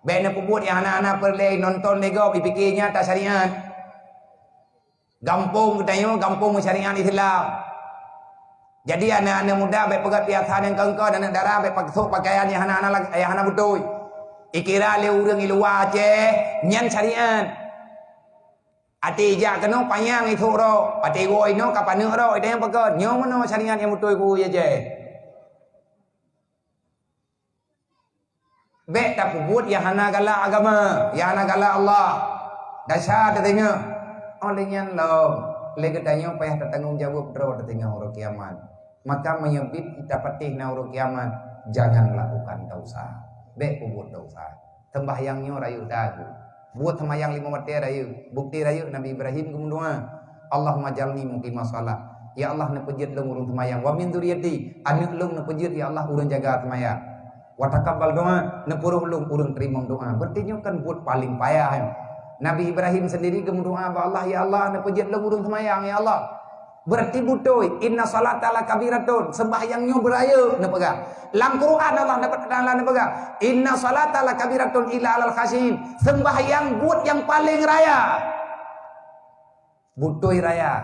Bék neupeubuet nyang hana-hana peureulée, nonton lé gob, ipike nyan tasyariat. Gampông geutanyoe gampông syariat Islam. Jadi aneuk-aneuk muda bék peugah piasan nyang keu-keu, aneuk dara bék pasoe pakaian nyang hana-hana lag-, nyang hana beutôi. Ikira lé ureuëng i luwa Aceh nyan syariat. Até ijak keunoe panyang isôk rok, até iwoe inoe ka paneuk rok, ita nyang pakon. Nyoe meunoe syariat nyang beutôi ku ya jeh. Bék tapeubuet nyang hana galak agama, nyang hana galak Allah. Dasar teuteungoh. Óh lheueh nyan lom, lé geutanyoe payah tatanggong jaweueb droe teuteungoh uroe kiamat. Maka meunyoe biet ita patéh na uroe kiamat, jangan lakukan dosa. Bék peubuet dosa. Seumbahyang nyoe rayeuk that. Buet seumayang limong watée rayeuk. Bukti rayeuk Nabi Ibrahim geumeudoá, "Allahumma jalni muqimas shalah." Ya Allah, neupeujeuet lôn ureuëng seumayang. "Wa min dzurriyyati," aneuk lôn neupeujeuet ya Allah ureuëng jaga seumayang. "Wa taqabbal du'a," neupeurôh lôn ureuëng teurimong doá. Berarti nyoe kan buet paleng payah nyan. Nabi Ibrahim sendiri geumeudoá bak Allah, "Ya Allah, neupeujeuet lôn ureuëng seumayang ya Allah." Berarti beutôi, "Inna shalata lakabiratun," seumbahyang nyoe beurayeuk neupeugah. Lam Quran Allah dapat Allah neupeugah, "Inna shalata lakabiratun illa alal khasyin." Seumbahyang buet nyang paleng raya. Beutôi raya.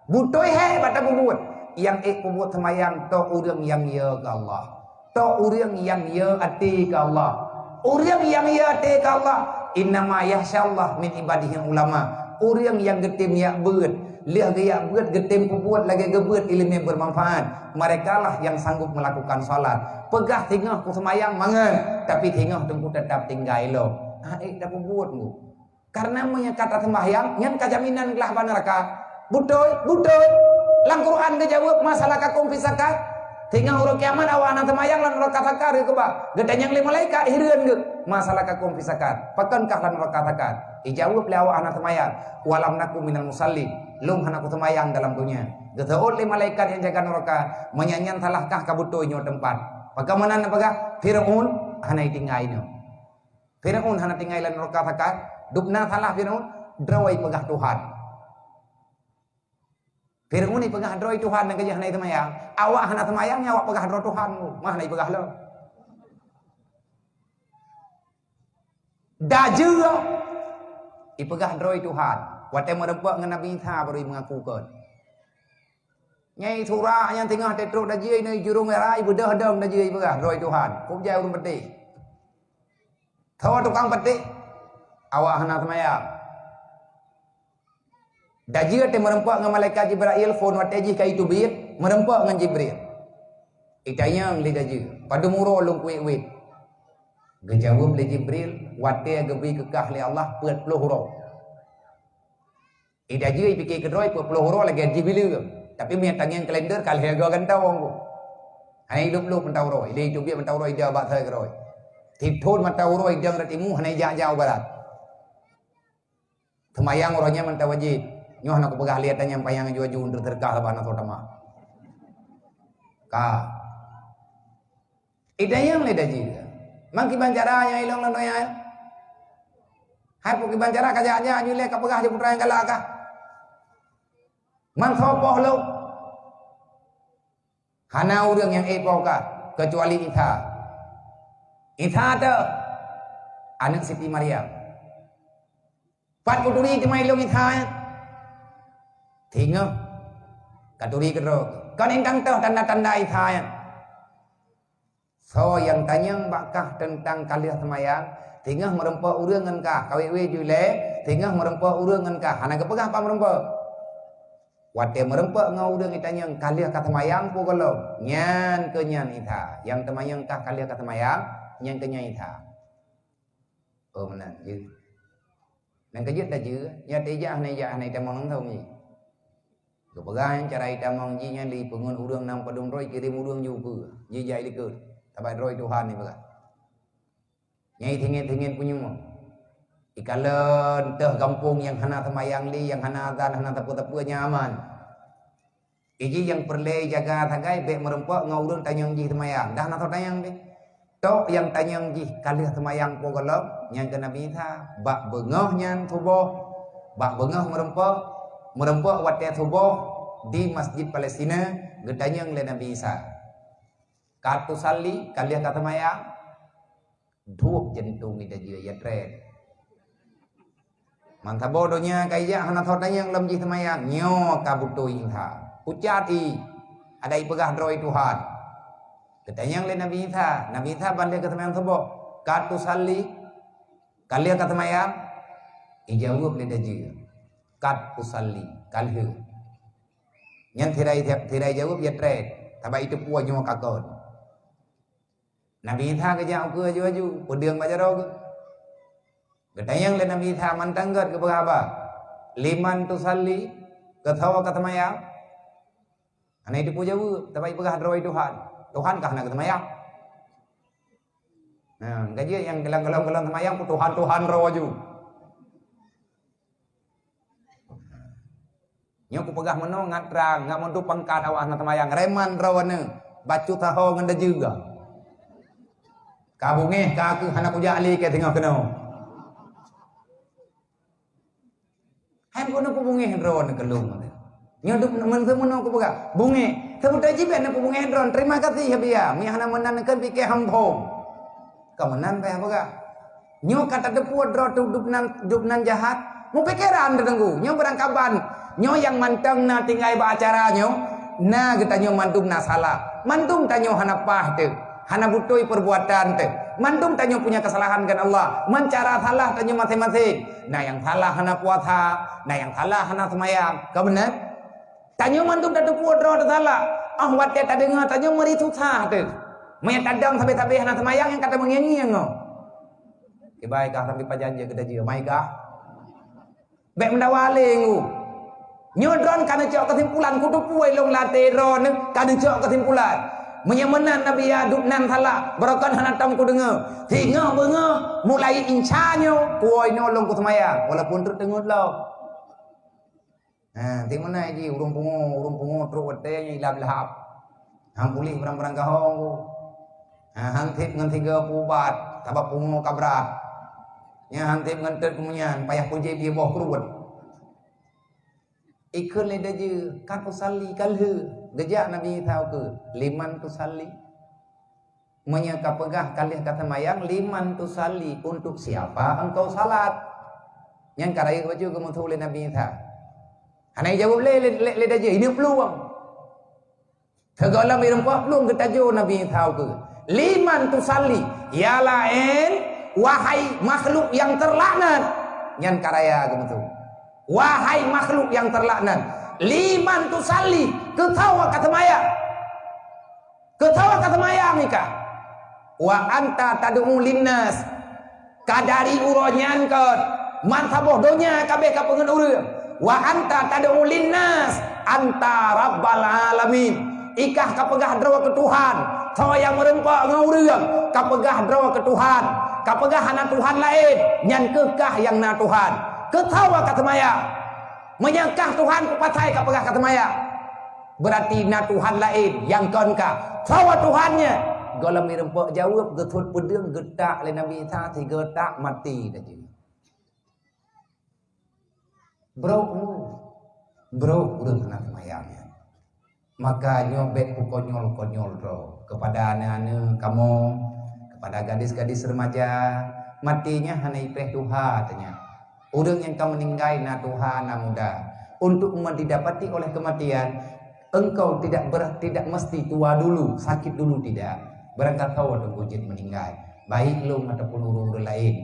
Beutôi hék bak tapeubuet. Nyang ék peubuet seumayang toh ureuëng nyang yo keu Allah. Toh ureuëng nyang yo até keu Allah. Ureuëng nyang yo até keu Allah, "Innama yakhsyallaha min ibadihil ulama." Ureuëng nyang geutem yak beuet, lheueh geuyak beuet geutem peubuet lagée geubeuet iéleumé beumanfaat, merekalah yang sanggup melakukan salat. Peugah singoh kuseumayang mangat, tapi singoh teungku teutap tinggai lom. Hana ék tapeubuet ngu. Karena meunyoe ka taseumbahyang, nyan ka jaminan glah bak neuraka. Beutôi? Beutôi. Lam Quran geujaweueb, "Ma salakakum fi saqar?" Singoh uroe kiamat awak hana seumayang lam neuraka Saqar, geukeubah. Geutanyong lé malaikat, hireuen geuh, "Ma salakakum fi saqar?" Pakon kah lam neuraka Saqar? Ijaweueb lé awak hana seumayang, "Wa lam naku minal musallin." Lôn hana kuseumayang dalam donya. Geuseuôt lé malaikat nyang jaga neuraka, "Meunyoe nyan salah kah ka beutôi nyoe teumpat." Pakon meunan neupeugah, Fir'aun hana itinggai nyoe. Fir'aun hana tinggai lam neuraka Saqar, dubna salah Fir'aun, droe ipeugah Tuhan. Fir'aun ipeugah droe Tuhan nyang keujeuet hana seumayang. Awak hana seumayang nyang awak peugah droe Tuhan, mah hana ipeugah lom. Dajeu ipeugah droe Tuhan. Watée meureumpok ngon Nabi Isa baru imeungaku kon. Nyai sura nyang teungoh tetrok dajeu inoe jurông raya ibeudôh dong dajeu ipeugah droe Tuhan. Kok jai ureuëng peuteh. Tho tukang peuteh, awak hana seumayang. Dajeu teuh meureumpok ngon malaikat Jibrail phon watée jih ka iteubiet, meureumpok ngon Jibril. Itanyong lé dajeu, "Padum uroe lôn kuwét-wét?" Geujaweueb lé Jibril, "Watée geubri keu kah lé Allah peuet ploh uroe." Idajeu ipike keudroe peuet ploh uroe lagée jih bileue. Tapi meunyo tangieng kalender ka lhée go gantong. Hana ilop-lop mantong uroe, ideh iteubiet mantong uroe, ideh bak thai keudroe. Sithon mantong uroe idong rot timu, hana ijak-jak u barat. Seumayang uroe nyan mantong wajéb. Nyoe hana kupeugah lé tangieng panyang aju-aju untuk teureukah bak na soe tamah. Ka. Idayang lé dajeu. Mang kiban cara nyang ilong lam donya. Hai pue kiban cara ka jak-jak nyoe lé ka peugah di putra nyang galak kah. Mang soe poh lom. Hana ureuëng nyang éh poh kah, keucuali Isa. Isa teuh, aneuëk Siti Maryam. Pat kuturi teuma ilong Isa nyan? Singoh katuri keudroe. Kon intan toh tanda-tanda Isa nyan. Soe nyang tanyong bak kah teuntang ka lheueh seumayang, singoh meureumpok ureuëng ngon kah, ka wék-wék ju lé, singoh meureumpok ureuëng ngon kah, hana geupeugah pat meureumpok. Watée meureumpok ngon ureuëng itanyong ka lheueh ka seumayang peue gohlom, nyan keuh nyan Isa. Nyang teumanyong kah ka lheueh ka seumayang, nyan keuh nyan Isa. Oh, meunan jeuet. Nyang keujeuet dajeu, nyan teuh ijak hana ijak hana itamong langsong jih. Geupeugah nyan cara itamong jih nyan lé peungon ureuëng nam padum droe kirém ureuëng ju keue, jih jak ilikot. Saban droe Tuhan ipeugah. Nyang itinget-tinget punyueng. Ikalon teuh gampông nyang hana seumayang lé, nyang hana azan, hana sapeue-sapeue nyang aman. Iji nyang peureulée jaga sagai bék meureumpok ngon ureuëng tanyong jih seumayang. Dah na soe tanyong deh. Tok nyang tanyong jih ka lheueh seumayang po gohlom, nyang keu Nabi Isa. Bak beungoh nyan suboh, bak beungoh meureumpok, meureumpok watée suboh di Masjid Palestina, geutanyong lé Nabi Isa, "Ka tusalli, ka lheueh ka seumayang?" Duek jantong ida jih ya tret. Mantabo donya ka ijak hana tho tanyong lom jih seumayang, nyoe ka beutôi Isa. Pucat i, ada ipeugah droe Tuhan. Geutanyong lé Nabi Isa, Nabi Isa ban lé ka seumayang suboh, "Ka tusalli?" Ka lheueh ka seumayang? Ijaweueb lé ida jih, "Qad usalli, ka lheueh." Nyan sira, sira jaweueb ya tret, sabab iteupeue nyoe ka kon. Nabi Isa geujak ukeue aju-aju, peudeueng bak jaroe geuh. Geutanyong lé Nabi Isa mantong gét geupeugah haba, "Liman tusalli?" Keu soe ka seumayang? Hana jiteupeue jaweueb, sabab ipeugah droe Tuhan. Tuhan ka hana geuseumayang. Nah, ka jeuet nyang golom-golom seumayang peutuhan-tuhan droe aju. Nyoe kupeugah meunoe ngat trang, ngat meudup pangkat awak hana seumayang. Reman droeneuh, bacut saho ngon dajeuga. Ka bungéh ka keuh hana kujak lé keu singoh keunoe. Hai keuneuk kubungéh droeneuh keu lôn. Nyoe duek meunteumeunyoe kupeugah, bungéh. Seubeutôi jih bèk neupubungéh droe, terima kasih ya biya. Meunyo hana meunan keu pike hambom. Ka meunan payah peugah. Nyoe ka tateupeue droe tu duek nan, duek nan jahat. Mupikeran teudeungoe. Nyoe beurangkaban. Nyoe nyang mantong na tinggai bak acara nyoe. Na geutanyoe mandum na salah. Mandum tanyoe hana paih teuh. Hana beutôi peurbuatan teuh. Mandum tanyoe punya keusalahan ngon Allah. Meucara salah tanyoe maséng-maséng. Na nyang salah hana puasa, na nyang salah hana seumayang. Ka meunan? Tanyoe mandum tateupeue droe teusalah. Óh watèe tadeungoe tanyoe meuri susah teuh. Meunyo tadong sabé-sabé hana seumayang nyang ka tameungieng-ngieng nyoe. Kibai kah sampai pajan jeuet keu tajeuet, mai kah? Bèk meudawa lé ngu. Nyoe droen ka neucok keusimpulan, kuteupeue lôn lam até droeneuh ka neucok keusimpulan. Meunyo meunan Nabi ya duek nan salah, beurokon hana tom kudeungoe. Singoh beungoh mulai insya nyoe, kuwoe inoe lôn kuseumayang, walaupun treuk teungeut lom. Ha, ti meunan jih ureueng pungo, ureueng pungo trok watèe nyan ilab lahab. Han puléh barang-barang gaho. Ha, han sép ngon sigoe peuubat, sabab pungo ka brat. Nyan han sép ngon teut keumeu'en, payah peujép ié boh kruet. Ikheun lé dajeuh, "Qad usalli, ka lheueh." Geujak Nabi Isa ukeue, "Liman tusalli?" Meunyoe ka peugah ka lheueh ka seumayang, "Liman tusalli, untuk siapa engkau salat?" Nyan ka rayeuk bacut geumeusu lé Nabi Isa. Hana jaweueb lé, lé, lé, lé dajeuh, ineuk peuluwang. Sigohlom ireumpok plueng geutajoe Nabi Isa ukeue, "Liman tusalli?" Ya laén, wahai makhluk yang terlaknat. Nyan ka raya geumeusu. Wahai makhluk yang terlaknat, "Liman tusalli?" Keu soe ka seumayang? Keu soe ka seumayang ikah? "Wa anta tad'u linnas." Ka dari uroe nyan kon, meusaboh donya ka abéh ka peungeut ureueng. "Wa anta tad'u linnas, anta rabbal alamin." Ikah ka peugah droe keu Tuhan, soe nyang meureumpok ngon ureueng, ka peugah droe keu Tuhan, ka peugah hana Tuhan laén, nyan kheueh kah nyang na Tuhan. Keu soe ka seumayang? Meunyoe kah Tuhan, peue pasai ka peugah ka seumayang? Beurati na Tuhan laén nyang kon kah. Soe Tuhan nyan? Gohlom ireumpok jaweueb, geuthot peudeueng, geutak lé Nabi Isa, sigoe tak maté laju. Brok mu, brok ureueng hana seumayang nyan. Maka nyoe bèk peukonyol-konyol droe keupada aneuk-aneuk kamoe, keupada gadis-gadis remaja, maté nyan hana ipreh tuha teuh nyan. Ureueng nyang ka meuninggai na tuha na muda. Untuk me-, didapati oleh kematian, engkau tidak ber-, tidak mesti tua dulu, sakit dulu tidak. Barangkasoe teungku jeuet meuninggai. Baik lôn ataupun ureueng-ureueng laén.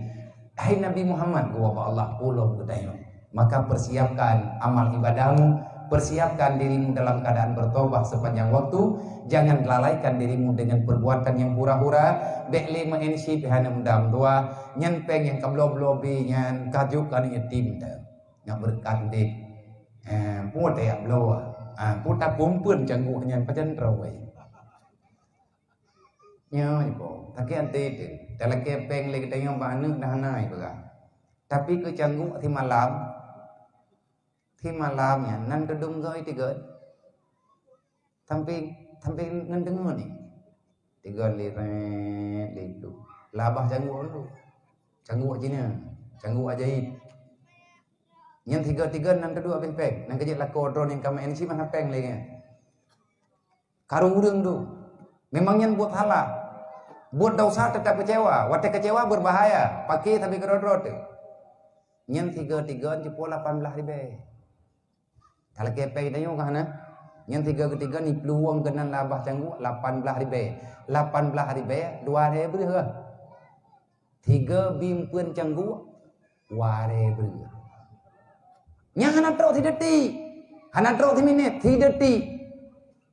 Hai Nabi Muhammad, geuwoe bak Allah, ulôn geutanyoe. Maka persiapkan amal ibadahmu, persiapkan dirimu dalam keadaan bertobat sepanjang waktu. Jangan lalaikan dirimu dengan perbuatan yang hura-hura. Bèk lé meu'en chip hana muda meutuah. Nyan péng nyang ka bloe-bloe bi nyan ka jok keu aneuk yatim teuh. Nyak beureukat udép. Eh, peue tajak bloe? Ah, peue tapumpeuen cangguek nyan pajan droe. Nyoe iboh, sakét até teuh. Talakèe péng lé geutanyoe bak aneuk dah hana ipeugah. Tapi keu cangguek simalam, simalam nyan nan teudong zoi tigon. Sampai, sampai ngon deungon ni. Tigon lirét lé tu. Labah cangguek tu. Cangguek Cina, cangguek ajaib. Nyan tigon-tigon nan teudong abéh péng. Nan keujeuet lakoe droe nyang ka meu'en chip hana péng lé nyan. Karu ureueng tu. Memang nyan buet salah. Buet desya teutap keucewa. Watée keucewa beubahaya. Paké sabe keudroe-droe teuh. Nyan tiga-tiga nyan jipo lapan blaih ribée. Ka lakée péng tanyoe ka hana? Nyan tiga-tiga ni peuluwang keunan labah cangguek lapan blaih ribée. Lapan blaih ribée dua ribée breuh. Tiga bimpeuen cangguek dua ribée breuh. Nyan hana trok sidetik. Hana trok siminét, sidetik.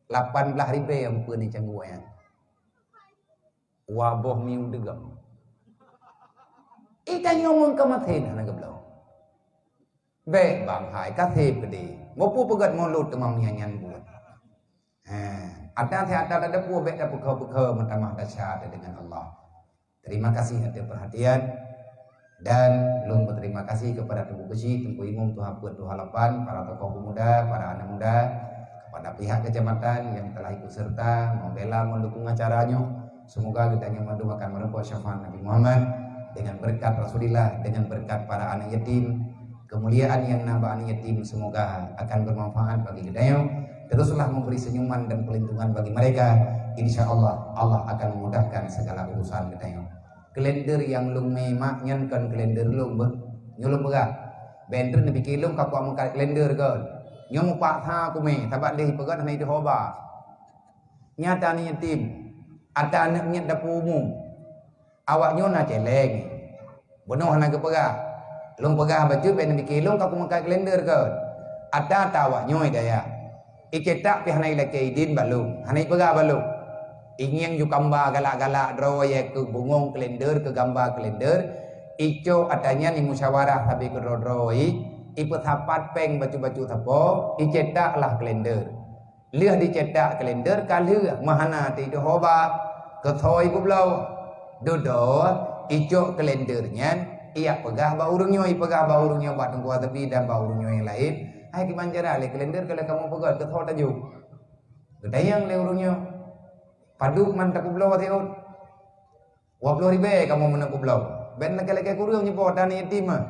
Lapan blaih ribée ampeuen cangguek nyan. Waboh miu deugam. Ita nyoe meung ka maté hana geubloe. Bék bang hai ka sép keudeh. Meupeu peugét mulod teuma mian nyan buet. Ha, ata si ata tadeupue bék tapeukho-peukho meutamah desya teuh deungon Allah. Terima kasih atas perhatian dan lôn berterima kasih kepada Teungku Keuchik, Teungku Imum, Tuha Peuet, Tuha Lapan, para tokoh pemuda, para anak muda, kepada pihak kecamatan yang telah ikut serta membela mendukung acara nyoe. Semoga geutanyoe mandum akan meureumpok syafaat Nabi Muhammad dengan berkat Rasulullah, dengan berkat para anak yatim. Kemuliaan nyang na bak aneuk yatim semoga akan bermanfaat bagi geutanyoe. Teruslah memberi senyuman dan perlindungan bagi mereka. Insya Allah, Allah akan memudahkan segala urusan geutanyoe. Kalender nyang lôn mé mak nyan kon kalender lôn beuh. Nyoe lôn peugah. Bék treuk neupike lôn ka kuat meukat kalender kon. Nyoe mupaksa kumé, sabab lé peugah hana jiteuhoba. Nyan ata aneuk yatim, ata aneuk miet dapur umum. Awaknyoe na céléng. Bunoe hana geupeugah. Lôn peugah bacut bék neupike lôn ka kumeukat kalender kon. Ata-ata awaknyoe dayah. Icetak pih hana ilakée idin bak lôn, hana ipeugah bak lôn. Ingieng ju kamba galak-galak droe keu bungong kalender, keu gamba kalender. Icok ata nyan imusyawarah sabe keudroe-droe, ipeusapat péng bacut-bacut sapo, icetaklah kalender. Lheueh dicetak kalender ka lheueh meuhana teuh hoba, keusoi peubloe. Dudoe icok kalender nyan, ijak peugah bak ureuëng nyoe, ipeugah bak ureuëng nyoe, bak Teungku Azebi dan bak ureuëng nyoe nyang laén, "Hai kiban cara lé kalender ka lheueh kamoe peugah, keusoi tajok." Geutanyong lé ureuëng nyoe, "Padub man tapeubloe siôn?" "Dua ploh ribée kamoe meunan peubloe." "Bék lakée-lakée kureueng nyoe po, ata aneuk yatim mah."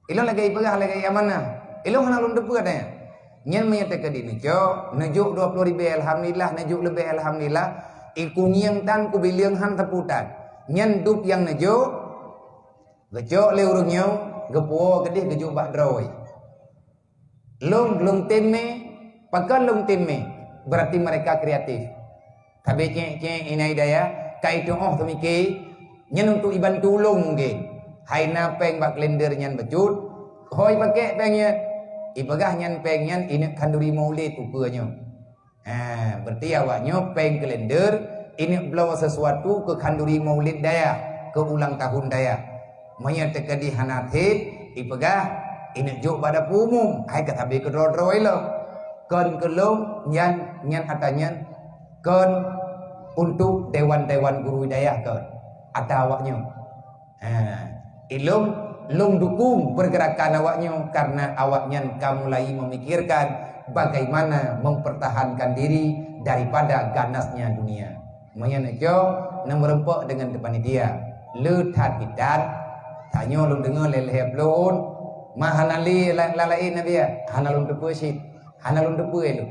Ilôn lagée ipeugah lagée amanah. Ilôn hana lôn teupeu ata nyan. Nyan meunyoe teukeudi neucok, neujok dua ploh ribée alhamdulillah, neujok leubeh alhamdulillah. Ikungieng tan kubileung han sapeue tan. Nyan dub nyang neujok, geucok lé ureuëng nyoe, geupuwoe keudeh geujok bak droe. Lôn, lôn tem mé, pakon lôn tem mé? Berarti mereka kreatif. Sabe cék-cék inai dayah, ka itu'oh teumike, nyan untuk ibantu lôn mungken. Hai na péng bak kalender nyan bacut, hôi pakek péng nyan. Ipeugah nyan péng nyan ineuk khanduri Maulid ukeue nyoe. Ha, berarti awaknyoe péng kalender, ineuk bloe sesuatu keu khanduri Maulid dayah, keu ulang tahun dayah. Meunyoe teukeudi hana sép, ipeugah, ineuk jok bak dapur umum, hai ka sabe keudroe-droe ilong. Kon keu lôn nyan, nyan ata nyan, kon untuk dewan-dewan guru dayah kon, ata awaknyoe. Ha, ilôn, lôn dukung pergerakan awaknyoe karena awaknyan ka mulai memikirkan bagaimana mempertahankan diri daripada ganasnya dunia. Meunyoe neucok, neumeureumpok deungon panitia. Le that bidat, tanyoe lôn deungoe lé lhée ploh ôn, ma hana lé la-, la-, laén na biya, hana lôn teupeu cit, hana lôn teupeu lôn.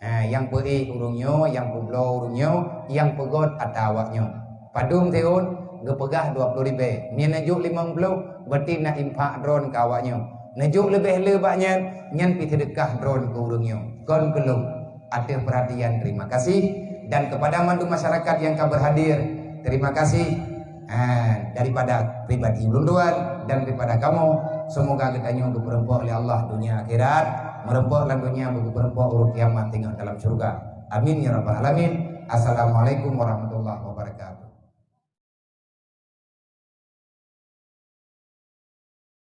Ha, nyang peuék ureuëng nyoe, nyang peubloe ureuëng nyoe, nyang peugöt ata awaknyoe. Padum siôn, geupeugah dua ploh ribée. Meunyoe neujok limong ploh, berarti na infak droen keu awaknyoe. Neujok leubeh le bak nyan, nyan pih seudeukah droen keu ureuëng nyoe. Kon keu lôn. Ateueh perhatian, terima kasih. Dan kepada mandum masyarakat nyang ka berhadir, terima kasih. Ha, daripada pribadi ulôn tuan dan daripada kamoe, semoga geutanyoe geupeureumpok lé Allah dunia akhirat, meureumpok lam dunia, geupeureumpok uroe kiamat teungoh dalam syurga. Amin ya rabbal alamin. Assalamualaikum warahmatullahi wabarakatuh.